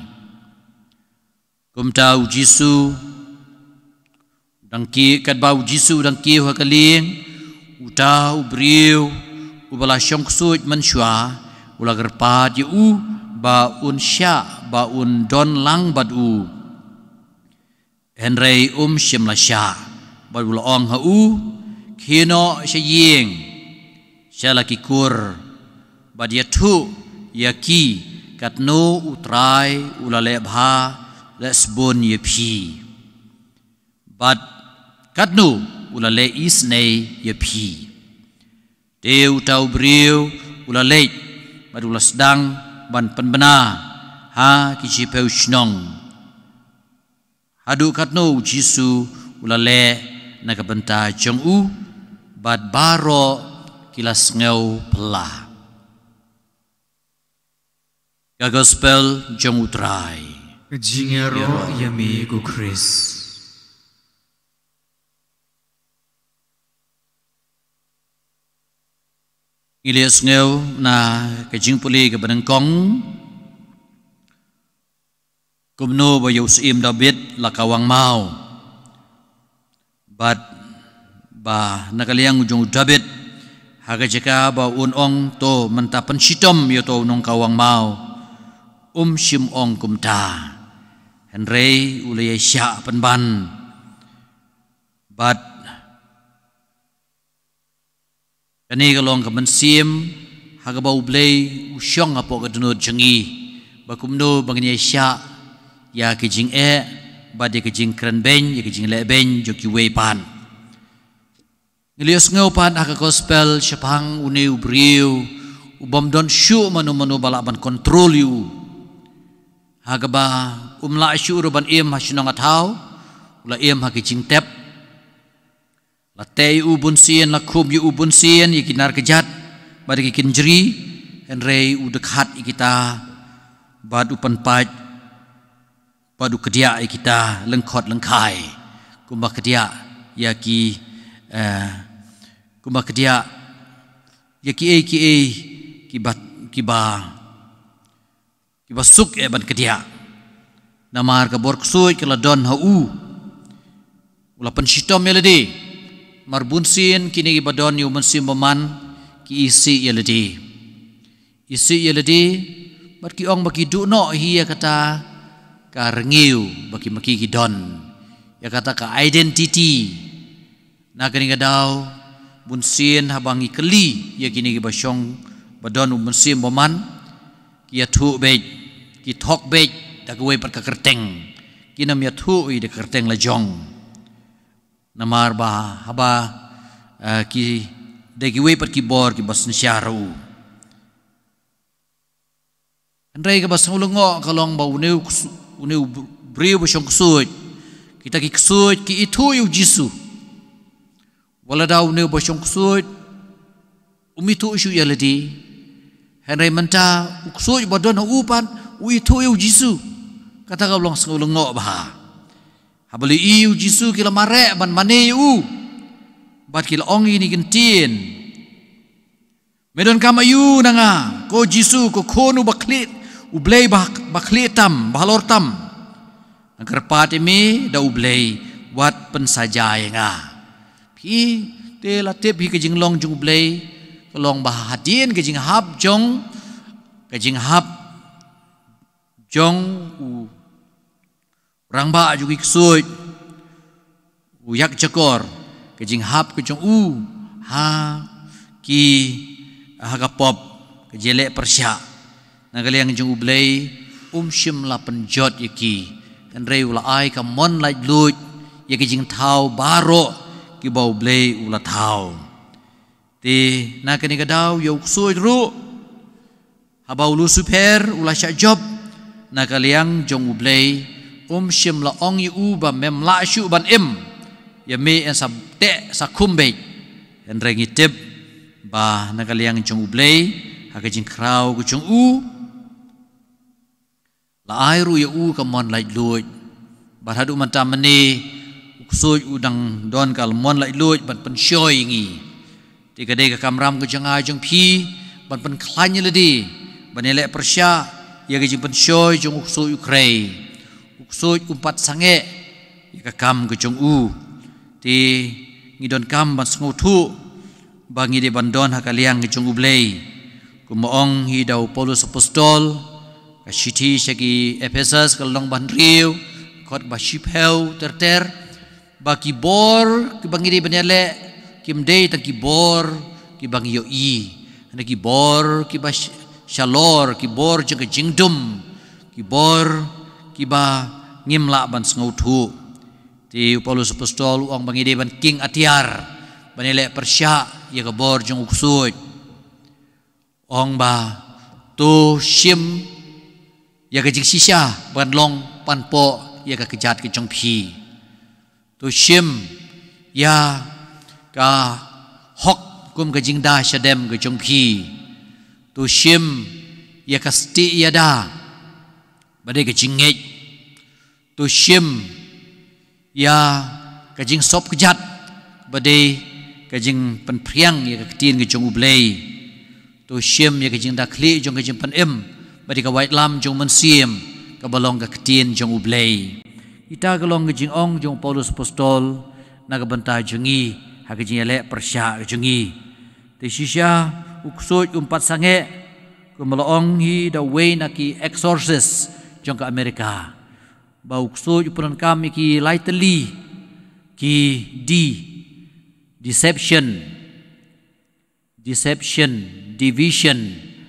Kumta u Jisu u dang kiew, katba u Jisu u dang kiew ha ka lieng, uta u briew uba la shong ksuid mynshuwa, u la kyrpad ïa u ba un shah, ba un don lang bad u. Hynrei um shym la shah, bad u la ong ha u, Khie noh sha ïing, sha la ki kur, bad ïathuh ïa ki katno u Trai u la leh bha, leh sbun ïa phi, bad katno u la leh isynei ïa phi. Te uta u briew u la leit, bad u la sdang ban pynbna ha ki shiphew shnong haduh katno u Jisu u la leh na ka bynta jong u, bad baroh ki la sngew phylla. Ka Gospel jong u Trai. Ka jingïaroh ïa me ko Khrist. Ngi la ïohsngew na ka jingpule kaba nyngkong, kumno ba ïa u Syiem Dabid la kawang maw. Bad ba na ka liang jong u Dabid, ha ka jaka ba un ong, To mynta pynshitom ïa uto u nongkawang maw, um shym ong kumta. Hynrei u la ïa shah pynban. Bad kane ka long ka mynsiem ha kaba U Blei u shong hapoh ka dohnud jong ngi, ba kumno ba ngin ïa shah ïa ka jingeh, bad ïa ka jingkren beiñ, ïa ka jingleh beiñ jong kiwei pat. Ngi la ïohsngew pat ha ka gospel shaphang une u briew u bym don shuh mano mano ba lah ban kontrol ïa u. Ha kaba um lah shuh ruh ban im ha shnong ha thaw, u la im ha ka jingtep. La teh ïa u bunsien, la khum ïa u bunsien ïa ki nar kjat bad ïa ki kynjri, hynrei u dkhat ïa kita bad u pynpait bad u kdiah ïa kita lyngkhot lyngkhai, kumba kdiah ïa ki, eh, kumba kdiah ïa kiei kiei kiba, kiba, kiba suk eh ban kdiah. Namar ka bor ksuid ka la don ha u. U la pynshitom ïa lade. Mar bunsien kine kiba don ïa u Mynsiem Bymman ki isih ïa lade. Isih ïa lade bad ki ong ba ki duh noh hi ïa kata ka rngiew ba ki ma ki ki don, ïa kata ka identity. Na kane ka daw, bunsien haba ngi kylli ïa kine kiba shong ba don u Mynsiem Bymman, ki ïathuh beit, ki thok beit da kawei pat ka kyrteng. Kim ïathuh ïa da ka kyrteng la jong. Namar ba haba, eh, ki dei kiwei pat ki bor kiba synshar ha u. Hynrei kaba sngewlyngngoh ka long ba une u ksu-, une u briew ba shong ksuid, kita ki ksuid ki ithuh ïa u Jisu. Wat la da une u ba shong ksuid um ithuh shuh ïa lade, hynrei mynta u ksuid ba don ha u pat u ithuh ïa u Jisu. Kata ka long sngewlyngngoh bha. Haba la ïohi ïa u Jisu ki la mareh ban mane ïa u, bad ki la ong ïa kine ki ktien: Me donkam aïu na nga, ko Jisu, ko Khun u ba khlieh, U Blei ba, ba khlieh tam, ba halor tam? Ngan kyrpad ïa me da U Blei, wat pynsaja ïa nga. Phi te la tip hi ka jinglong jong U Blei ka long ba hadien ka jinghap jong, ka jinghap jong u rangbah jong ki ksuid, u ïakjakor, ka jinghap ka jong u ha ki, ha ka pop, ka jingïaleh pyrshah, na ka liang jong U Blei um shym la pynjot ïa ki, hynrei u la ai ka mon laitluid ïa ki jingthaw baroh kiba U Blei u la thaw. Te na kane ka daw ïa u ksuid ruh, haba u Lusiper u la shah jop, na ka liang jong U Blei um shym la ong ïa u ba mem lah shuh ban im, ïa me yn sa teh sa khum beit. Hynrei ngi tip ba na ka liang jong U Blei, ha ka jingkhraw ka jong u, la ai ruh ïa u ka mon laitluid. Bad haduh mynta mynne u ksuid u dang don ka mon laitluid ban pynshoi ïa ngi. Te ka dei ka kamram ka jong nga jong phi ban pynkhlaiñ ïa lade, ban ïaleh pyrshah ïa ka jingpynshoi jong u ksuid u khrei. U ksuid um pat sangeh ïa ka kam ka jong u. Te ngi donkam ban sngewthuh ba ngi dei ban don ha ka liang ka jong U Blei. Kumba ong hi da u Paulus Apostol, ka shithi sha ki Ephesus ka lynnong ba hynriew, dkhot ba shiphew ter ter, ba ki bor kiba ngi dei ban ïaleh kim dei tang ki bor kiba ngi ïohi, hynrei ki bor kiba sh-, shalor, ki bor jong ka jingdum, ki bor kiba ngim lah ban sngewthuh. Te u Paulus Apostol u ong ba ngi dei ban king atiar ban ïaleh pyrshah ïa ka bor jong u ksuid. Ong ba to shim ïa ka jingshisha ban long panpoh ïa ka kjat ka jong phi. To shim ïa ka hok kum ka jingda shadem ka jong phi. To shim ïa ka stieh ïada ba dei ka jingngeit. To shim ïa ka jingsop kjat ba dei ka jingpynphriang ïa ka ktien ka jong U Blei. To shim ïa ka jingda khlieh jong ka jingpynim ba dei ka waitlam jong u Mynsiem kaba long ka ktien jong U Blei. Kita ka long ka jingong jong u Paulus Apostol na ka bynta jong ngi ha ka jingïaleh pyrshah ka jong ngi. Te shisha u ksuid um pat sangeh, kumba la ong hi da uwei na ki exorcist jong ka America, ba u ksuid u pyndonkam ïa ki lai tylli ki D, deception, deception, division,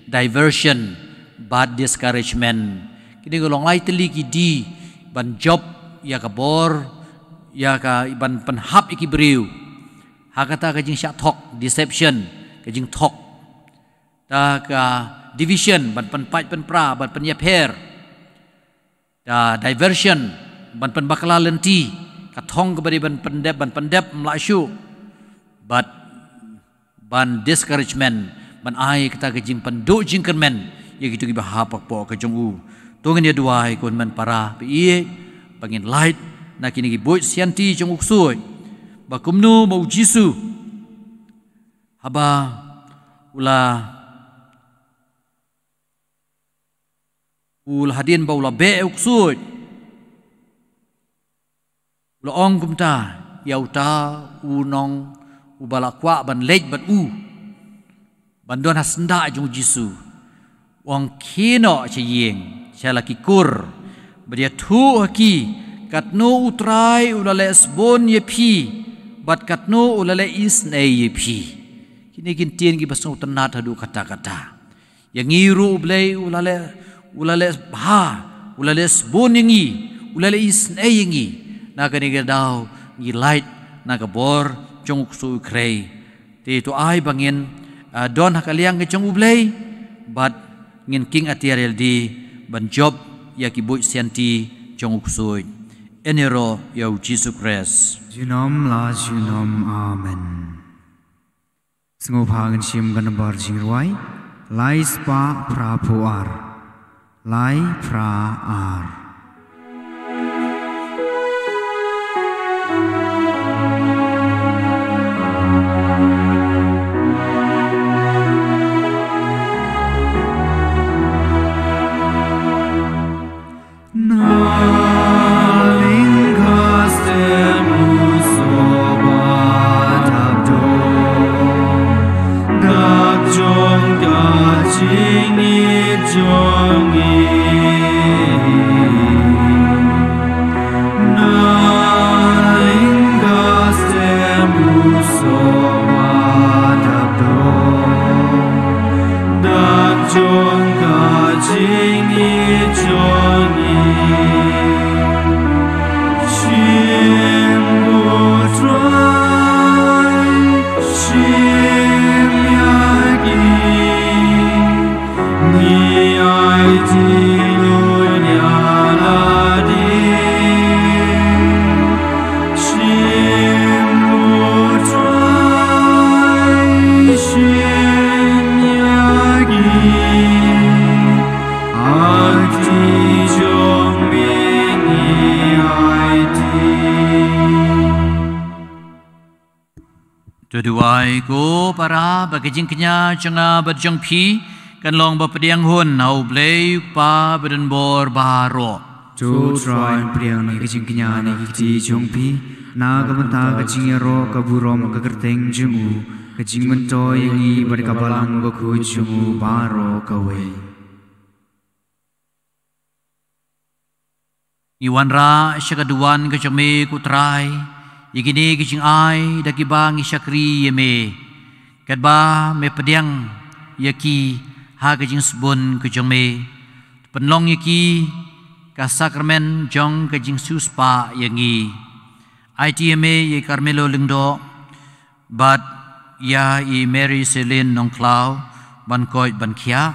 diversion bad discouragement. Kine ki long lai tylli ki D ban jop ïa ka bor, ïa ka ban pynhap ïa ki briew ha kata ka jingshah thok, deception, ka jingthok. Ta ka division, ban pynpait pynpra, ban pynïapher. Ta diversion, ban pynbakla lynti, ka thong kaba dei ban pyndep, ban pyndep, ym lah shuh. Bad ban discouragement, ban ai kata ka jingpynduh jingkyrmen ïa kito kiba hap hapoh ka jong u. To ngin ïa duwai, ko hynmen para, ba ïeit ba ngin lait na kine ki buit sianti jong u ksuid, ba kumno ba u Jisu haba u la u la, hadien ba u la beh u ksuid, u la ong kumta ïa uta u nong uba la kwah ban leit bad u, ban don ha syndah jong u Jisu. U ong, khie noh sha ïing, sha la ki kur, bad ïathuh ha ki katno u Trai u la leh sbun ïa phi, bad katno u la leh isynei ïa phi. Kine ki ktien kiba sngewtynnat haduh katta katta. Ïa ngi ruh u Blei u la leh, u la leh bha, u la leh sbun ïa ngi, u la leh isynei ïa ngi. Na kane ka daw ngi lait na ka bor jong u ksuid u khrei. Te to ai ba ngin, ah, don ha ka liang ka jong u Blei, bad ngin king atiar ïalade ban jop ïa ki buit sianti jong u ksuid. Yn ïaroh ïa u Jisu Khrist. Junom la junom, amen. Sngewbha ngin shim ka nambar jingrwai lai spah phra phew ar. Lai phra ar. Na lyngkha stem u soh ba dap dor, dak jong ka jingngeit jong ngi. Na lyngkha stem u soh ba dap dor, dak jong ka jingngeit jong ngi. Shim, ko Trai, shim ïa ki. Ngi aiti lut ïa lade. Shim, ko Trai, shim ïa ki. Ha kti jong me ngi aiti. To duwai, ko para, ba ka jingkñia jong nga bad jong phi kan long ba pdiang hun ha u Blei u Kpa badonbor baroh. To Trai, pdiang ïa ka jingkñia ne ka kti jong phi na ka bynta ka jingïaroh, ka burom, ka kyrteng jong u, ka jingmyntoi ïa ngi bad ka Balang Bakhuid jong u baroh kawei. Ngi wanrah sha ka duwan ka jong me, ko Trai, ïa kine ki jingai da kiba ngi shakri ïa me, katba me pdiang ïa ki ha ka jingsbun ka jong me. Pynlong ïa ki ka sakramen jong ka jingsiewspah ïa ngi. Aiti ïa me ïa i Carmelo Lyngdoh bad ïa i Mary Celine Nongkhlaw ban koit ban khiah.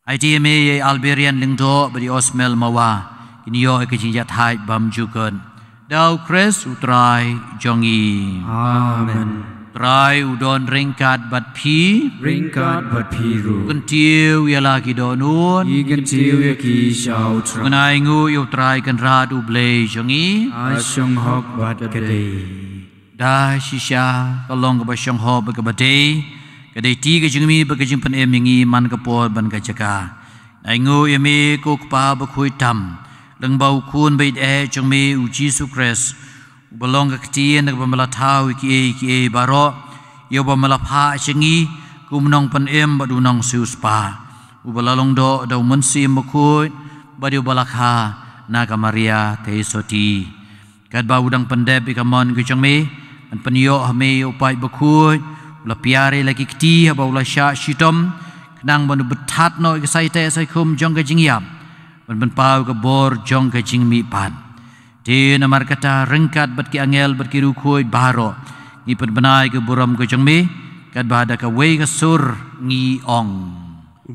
Aiti ïa me ïa i Alberian Lyngdoh bad i Osmel Mawa, kin ïoh ïa ka jingïathait bymjukut. Da u Khrist u Trai jong ngi. Amen. Trai u don ryngkat bad phi. Ryngkat bad phi ruh. Kyntiew ïa la ki dohnud. Ngi kyntiew ïa ki sha u Trai. Ngin ai nguh ïa u Trai Kynrad u Blei jong ngi. Ha shong hok bad ka dei. Da shisha ka long kaba shong hok bad kaba dei, ka dei ti ka jingmih bad ka jingpynim ïa ngi man ka por ban ka jaka. Ai nguh ïa me ko Kpa bakhuid tam, lyngba u Khun ba ïeit eh jong me u Jisu Khrist, uba long ka ktien kaba me la thaw ïa kiei kiei baroh, ïa uba me la phah sha ngi kum u nongpynim bad u nongsiewspah, uba la long doh da u Mynsiem Bakhuid bad ïa uba la kha na ka Maria Theisotti. Katba u dang pyndep ïa ka mon ka jong me, ban pynïoh ha me ïa u paid bakhuid, u la piar ïa la ki kti haba u la shah shitom, khnang ban u bthat noh ïa ka saiteh saikhum jong ka jingïap. ban pynpaw ka bor jong ka jingmihpat. Te namar kata, ryngkat bad ki angel bad ki riewkhuid baroh, ngi pynbna ïa ka burom ka jong me, katba da kawei ka sur ngi ong: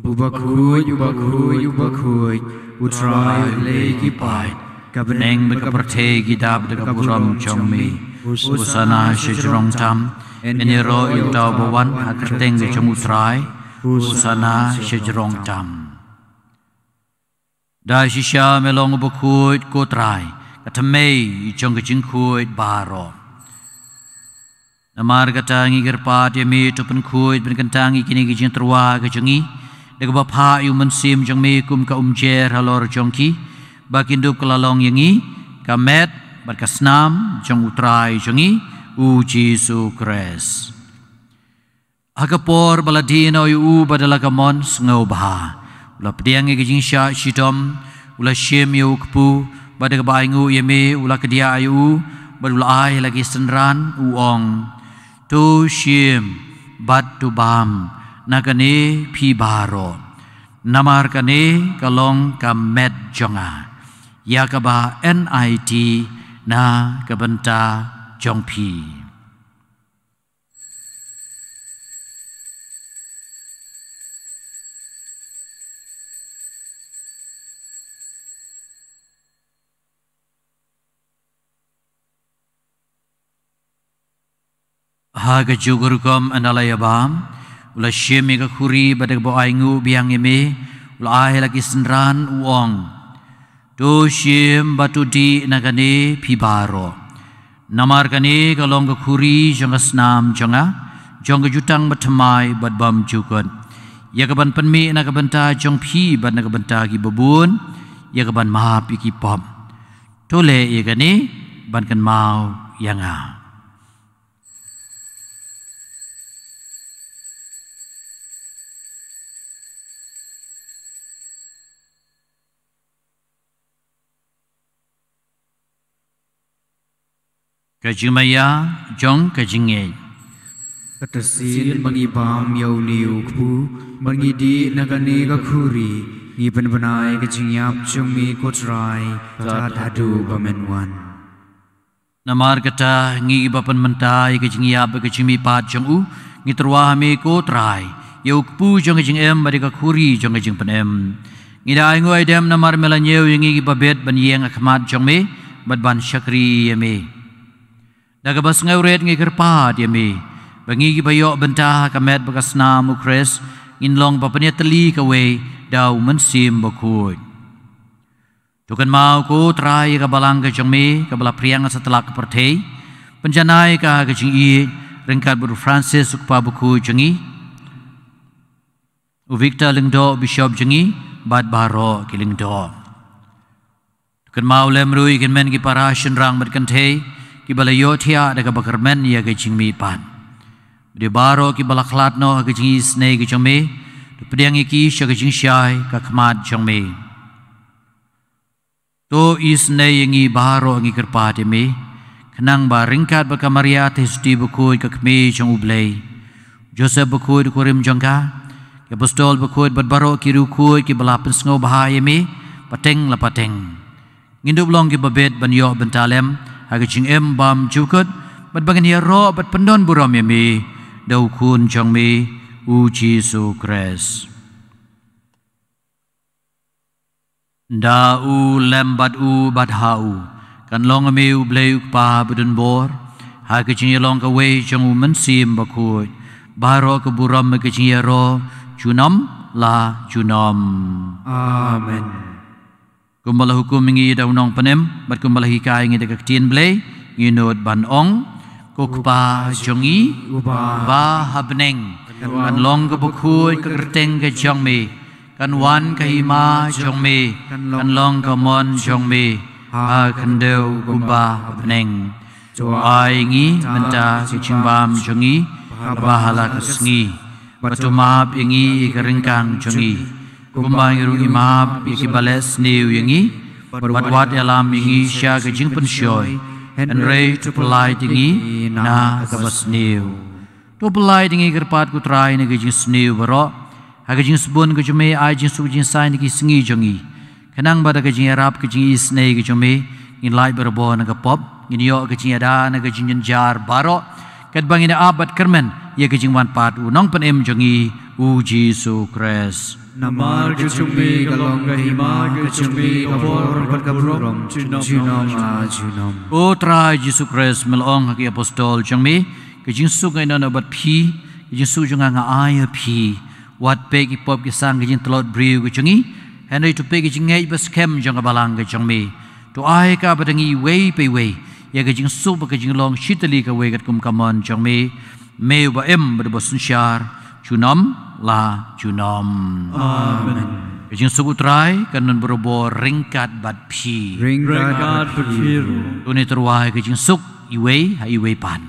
Uba khuid, uba khuid, uba khuid, U Trai U Blei ki paid. Ka bneng bad ka pyrthei ki dap da ka burom jong me. Hosana sha jrong tam. Yn ïaroh ïa uta uba wan ha ka kyrteng ka jong U Trai. Hosana sha jrong tam. Da shisha me long uba khuid, ko Trai, ka thymmei jong ka jingkhuid baroh. Namar kata, ngi kyrpad ïa me, to pynkhuid pynkyntang ïa kine ki jingtyrwa ka jong ngi da kaba phah ïa U Mynsiem jong me kum ka umjer halor jong ki, ba kin dup ka la long ïa ngi ka met bad ka snam jong U Trai jong ngi, U Jisu Khrist. Ha ka por ba la die noh ïa u bad da la ka mon sngewbha, u la pdiang ïa ka jingshah shitom, u la shim ïa u kpu, bad da kaba ainguh ïa me, u la kdiah ïa u, bad u la ai ha la ki synran, u ong: To shim bad to bam na kane phi baroh, namar kane ka long ka met jong nga, ïa kaba yn aiti na ka bynta jong phi. Ha kajuh ka rukom, ynda la ïa bam, u la shim ïa ka khuri, bad da kaba ainguh biang ïa me, u la ai ha la ki synran, u ong: To shim bad to dih na kane phi baroh, namar kane ka long ka khuri jong ka snam jong nga, jong ka jutang bathymmai bad bymjukut, ïa kaban pynmih na ka bynta jong phi bad na ka bynta kiba bun, ïa kaban map ïa ki pop. To leh ïa kane ban kynmaw ïa nga. Ka jingmaïa jong ka jingngeit. Kata sien ba ngi bam ïa une u kpu, ba ngi dih na kane ka khuri, ngi pynbna ïa ka jingïap jong me, ko Trai, tad haduh ba men wan. Namar kata, ngi kiba pynmynta ïa ka jingïap bad ka jingmihpat jong u, ngi tyrwa ha me, ko Trai, ïa u kpu jong ka jingim bad ïa ka khuri jong ka jingpynim. Ngi da ainguh aidem namar me la ñiew ïa ngi kiba bit ban ïeng ha khmat jong me bad ban shakri ïa me. Da kaba sngewrit ngi kyrpad ïa me, ba ngi kiba ïoh bynta ha ka met bad ka snam U Khrist, ngin long ba pynïatylli kawei da U Mynsiem Bakhuid. To kynmaw, ko Trai, ïa ka balang ka jong me, kaba la phriang ha satlak ka pyrthei. Pynjanai ka ha ka jingïeit, ryngkat bad u Francis u kpa bakhuid jong ngi, u Victor Lyngdoh, u Bishop jong ngi, bad baroh ki lyngdoh. To kynmaw lem ruh ïa ki hynmen ki para shynrang bad kynthei, kiba la ïohthiah da kaba kyrmen ïa ka jingmihpat. Bad ïa baroh kiba la khlad noh ha ka jingisynei ka jong me, to pdiang ïa ki sha ka jingshai ka khmat jong me. To isynei ïa ngi baroh, ngi kyrpad ïa me, khnang ba ryngkat bad ka Maria Theisotti bakhuid, ka Kmie jong U Blei, Joseph bakhuid u kurim jong ka, ki apostol bakhuid bad baroh ki riewkhuid kiba la pynsngewbha ïa me pateng la pateng, ngin dup long kiba bit ban ïoh bynta lem ha ka jingim bymjukut, bad ba ngin ïaroh bad pyndonburom ïa me da U Khun jong me, U Jisu Khrist. Da u, lem bad u, bad ha u, kan long ha me, U Blei U Kpa badonbor, ha ka jingïalong kawei jong U Mynsiem Bakhuid, baroh ka burom bad ka jingïaroh junom la junom. Amen. Kumba la hukum ïa ngi da u Nongpynim, bad kumba la hikai ïa ngi da ka Ktien Blei, ngin nud ban ong: Ko Kpa jong ngi uba ha bneng, kan long kaba khuid ka kyrteng ka jong me, kan wan ka hima jong me, kan long ka mon jong me, ha khyndew kumba ha bneng. To ai ngi mynta ka jingbam jong ngi kaba ha la ka sngi, bad to map ïa ngi ïa ka ryngkang jong ngi, kumba ngi ruh ngi map ïa kiba leh sniew ïa ngi, bad wat ïalam ïa ngi sha ka jingpynshoi, hynrei to pyllait ïa ngi na kaba sniew. To pyllait ïa ngi kyrpad, ko Trai, na ka jingsniew baroh, ha ka jingsbun ka jong me ai jingsuk jingsaiñ na ki sngi jong ngi, Khnang ba da ka jingïarap ka jingisynei ka jong me, ngin lait barabor na ka pop, ngin ïoh ka jingïada na ka jingjynjar baroh, katba ngin ïa ap bad kyrmen ïa ka jingwan pat u Nongpynim jong ngi, u Jisu Khrist. Namar ka jong me ka long ka hima, ka jong me ka bor bad ka burom, junom, junom la junom. Ko Trai Jisu Khrist, me la ong ha ki apostol jong me, ka jingsuk nga ïehnoh noh bad phi, ka jingsuk jong nga nga ai ïa phi. Wat peit ki pop ki sang, ka jingtlot briew ka jong ngi, hynrei to peit ka jingngeit ba skhem jong ka balang ka jong me. To ai ka ba da ngi iwei pa iwei ïa ka jingsuk bad ka jinglong shitylli kawei katkum ka mon jong me. Me uba im bad uba synshar, junom la junom. Amen. Ka jingsuk u Trai kan don barabor ryngkat bad phi. Ryngkat bad phi ruh. To ngin ïa rwai ka jingsuk iwei ha iwei pat.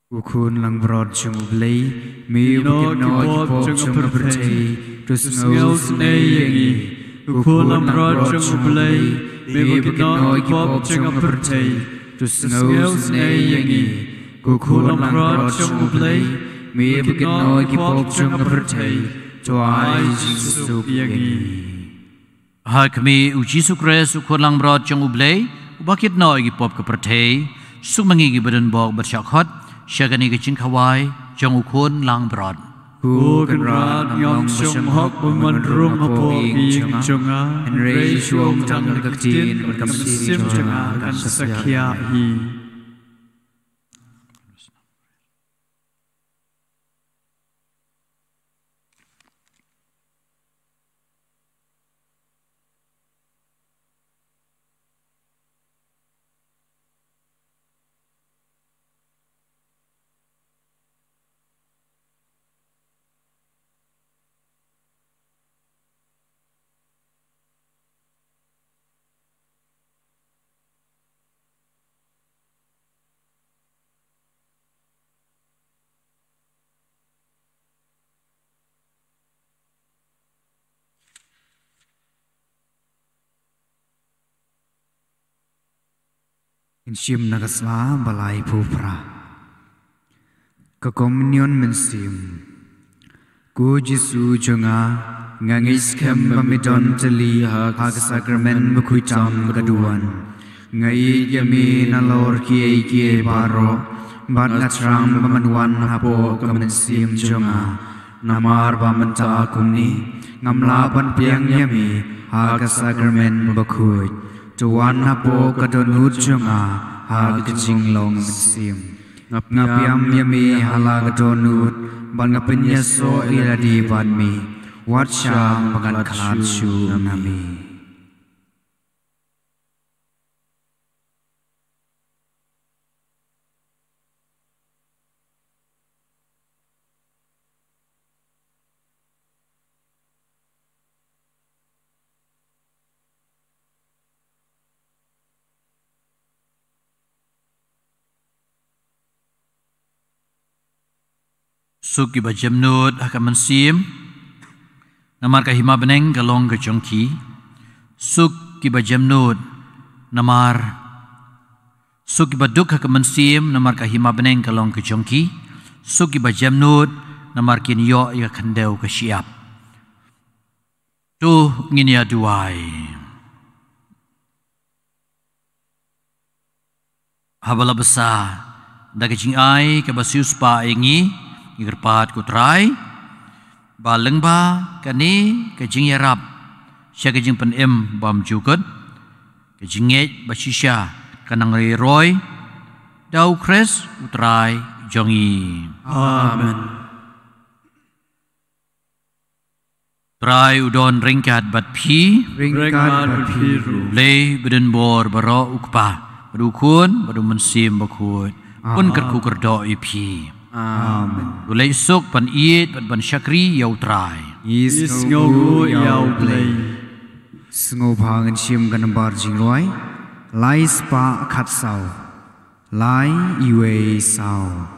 U Khun langbrot jong U Blei, me uba kynnoh ïa ki pop jong ka pyrthei, to sngewsynei ïa ngi. U Khun langbrot jong U Blei, me uba kynnoh ïa ki pop jong ka pyrthei, to sngewsynei ïa ngi. U Khun langbrot jong U Blei, me uba kynnoh ïa ki pop jong ka pyrthei, to ai jingsuk ïa ngi. Ha khmih, u Jisu Khrist, u Khun langbrot jong U Blei, uba kynnoh ïa ki pop ka pyrthei, suk ma ngi kiba don bok bad shah khot sha kane ka jingkhawai jong u Khun langbrot. Ko Kynrad, ngam shym hok ban wan rung hapoh ka ïing jong nga, hynrei shu ong tang da ka ktien bad ka mynsiem jong nga kan sa sakhi hi. Ngin shim na ka sla ba laiphew phra. Ka Komunion Mynsiem. Ko Jisu jong nga, nga ngeit skhem ba me don tylli ha ka Sakramen bakhuid tam ka duwan. Nga ïeit ïa me nalor kiei kiei baroh, bad nga thrang ba men wan hapoh ka mynsiem jong nga. Namar ba mynta kumne, ngam lah ban pdiang ïa me ha ka Sakramen bakhuid. To wan hapoh ka dohnud jong nga ha ka jinglong mynsiem. Nga pdiang ïa me ha la ka dohnud, bad nga pynïasoh ïa lade bad me. Wat shah ba ngan khlad shuh na me. Suk kiba jemnud ha ka mynsiem, namar ka hima bneng ka long ka jong ki. Suk kiba jemnud, namar, suk kiba duk ha ka mynsiem, namar ka hima bneng ka long ka jong ki. Suk kiba jemnud, namar kin ïoh ïa ka khyndew ka shyiap. To ngin ïa duwai. Haba la bsa da ka jingai kaba siewspah ïa ngi, ngi kyrpad ko Trai, ba lyngba kane ka jingïarap sha ka jingpynim bymjukut, ka jingngeit ba shisha kan nang roi roi da U Khrist U Trai jong ngi. Amen. Trai u don ryngkat bad phi. Ryngkat bad phi ruh. Blei badonbor baroh, u Kpa, bad u Khun, bad u Mynsiem Bakhuid, un kyrkhu kyrdoh ïa phi. Amen. To leit suk ban ïeit bad ban shakri ïa U Trai. Ngi sngewnguh ïa U Blei. Sngewbha ngin shim ka nambar jingrwai lai spah khatsaw, lai iwei saw.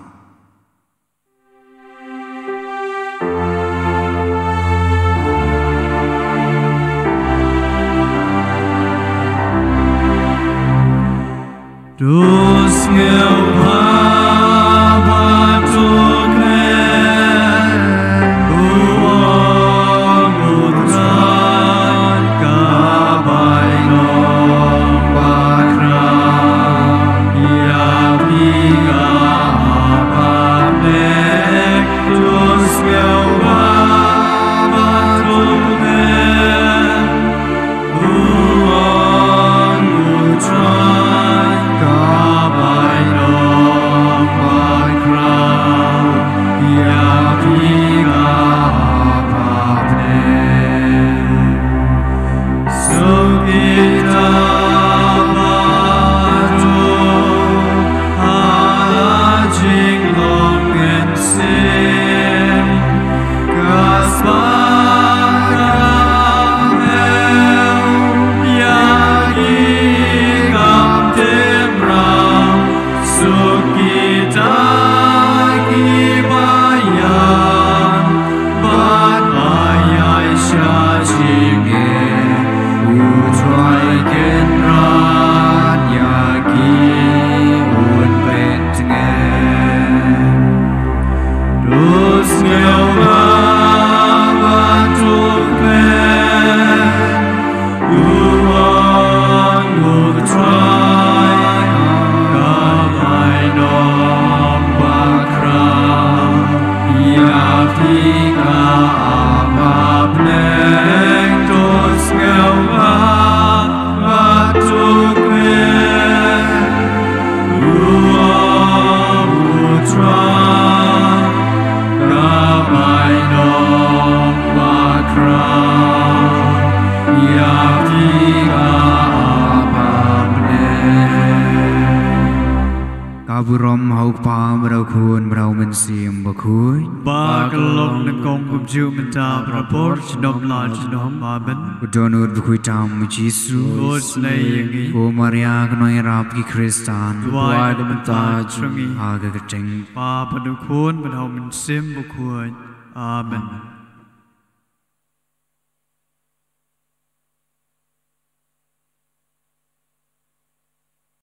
Ka burom ha u Kpa, bad ha u Khun, bad ha u Mynsiem Bakhuid. Ba ka long nyngkong kumjuh mynta, bad ha por junom la junom. Amen. Ko Dohnud bakhuid tam u Jisu. Ko Sne ïa ngi. Ko Maria ka nongïarap ki Khristan. Duwai da mynta jong ngi. Ha ka kyrteng Kpa, bad u Khun, bad ha u Mynsiem Bakhuid. Amen.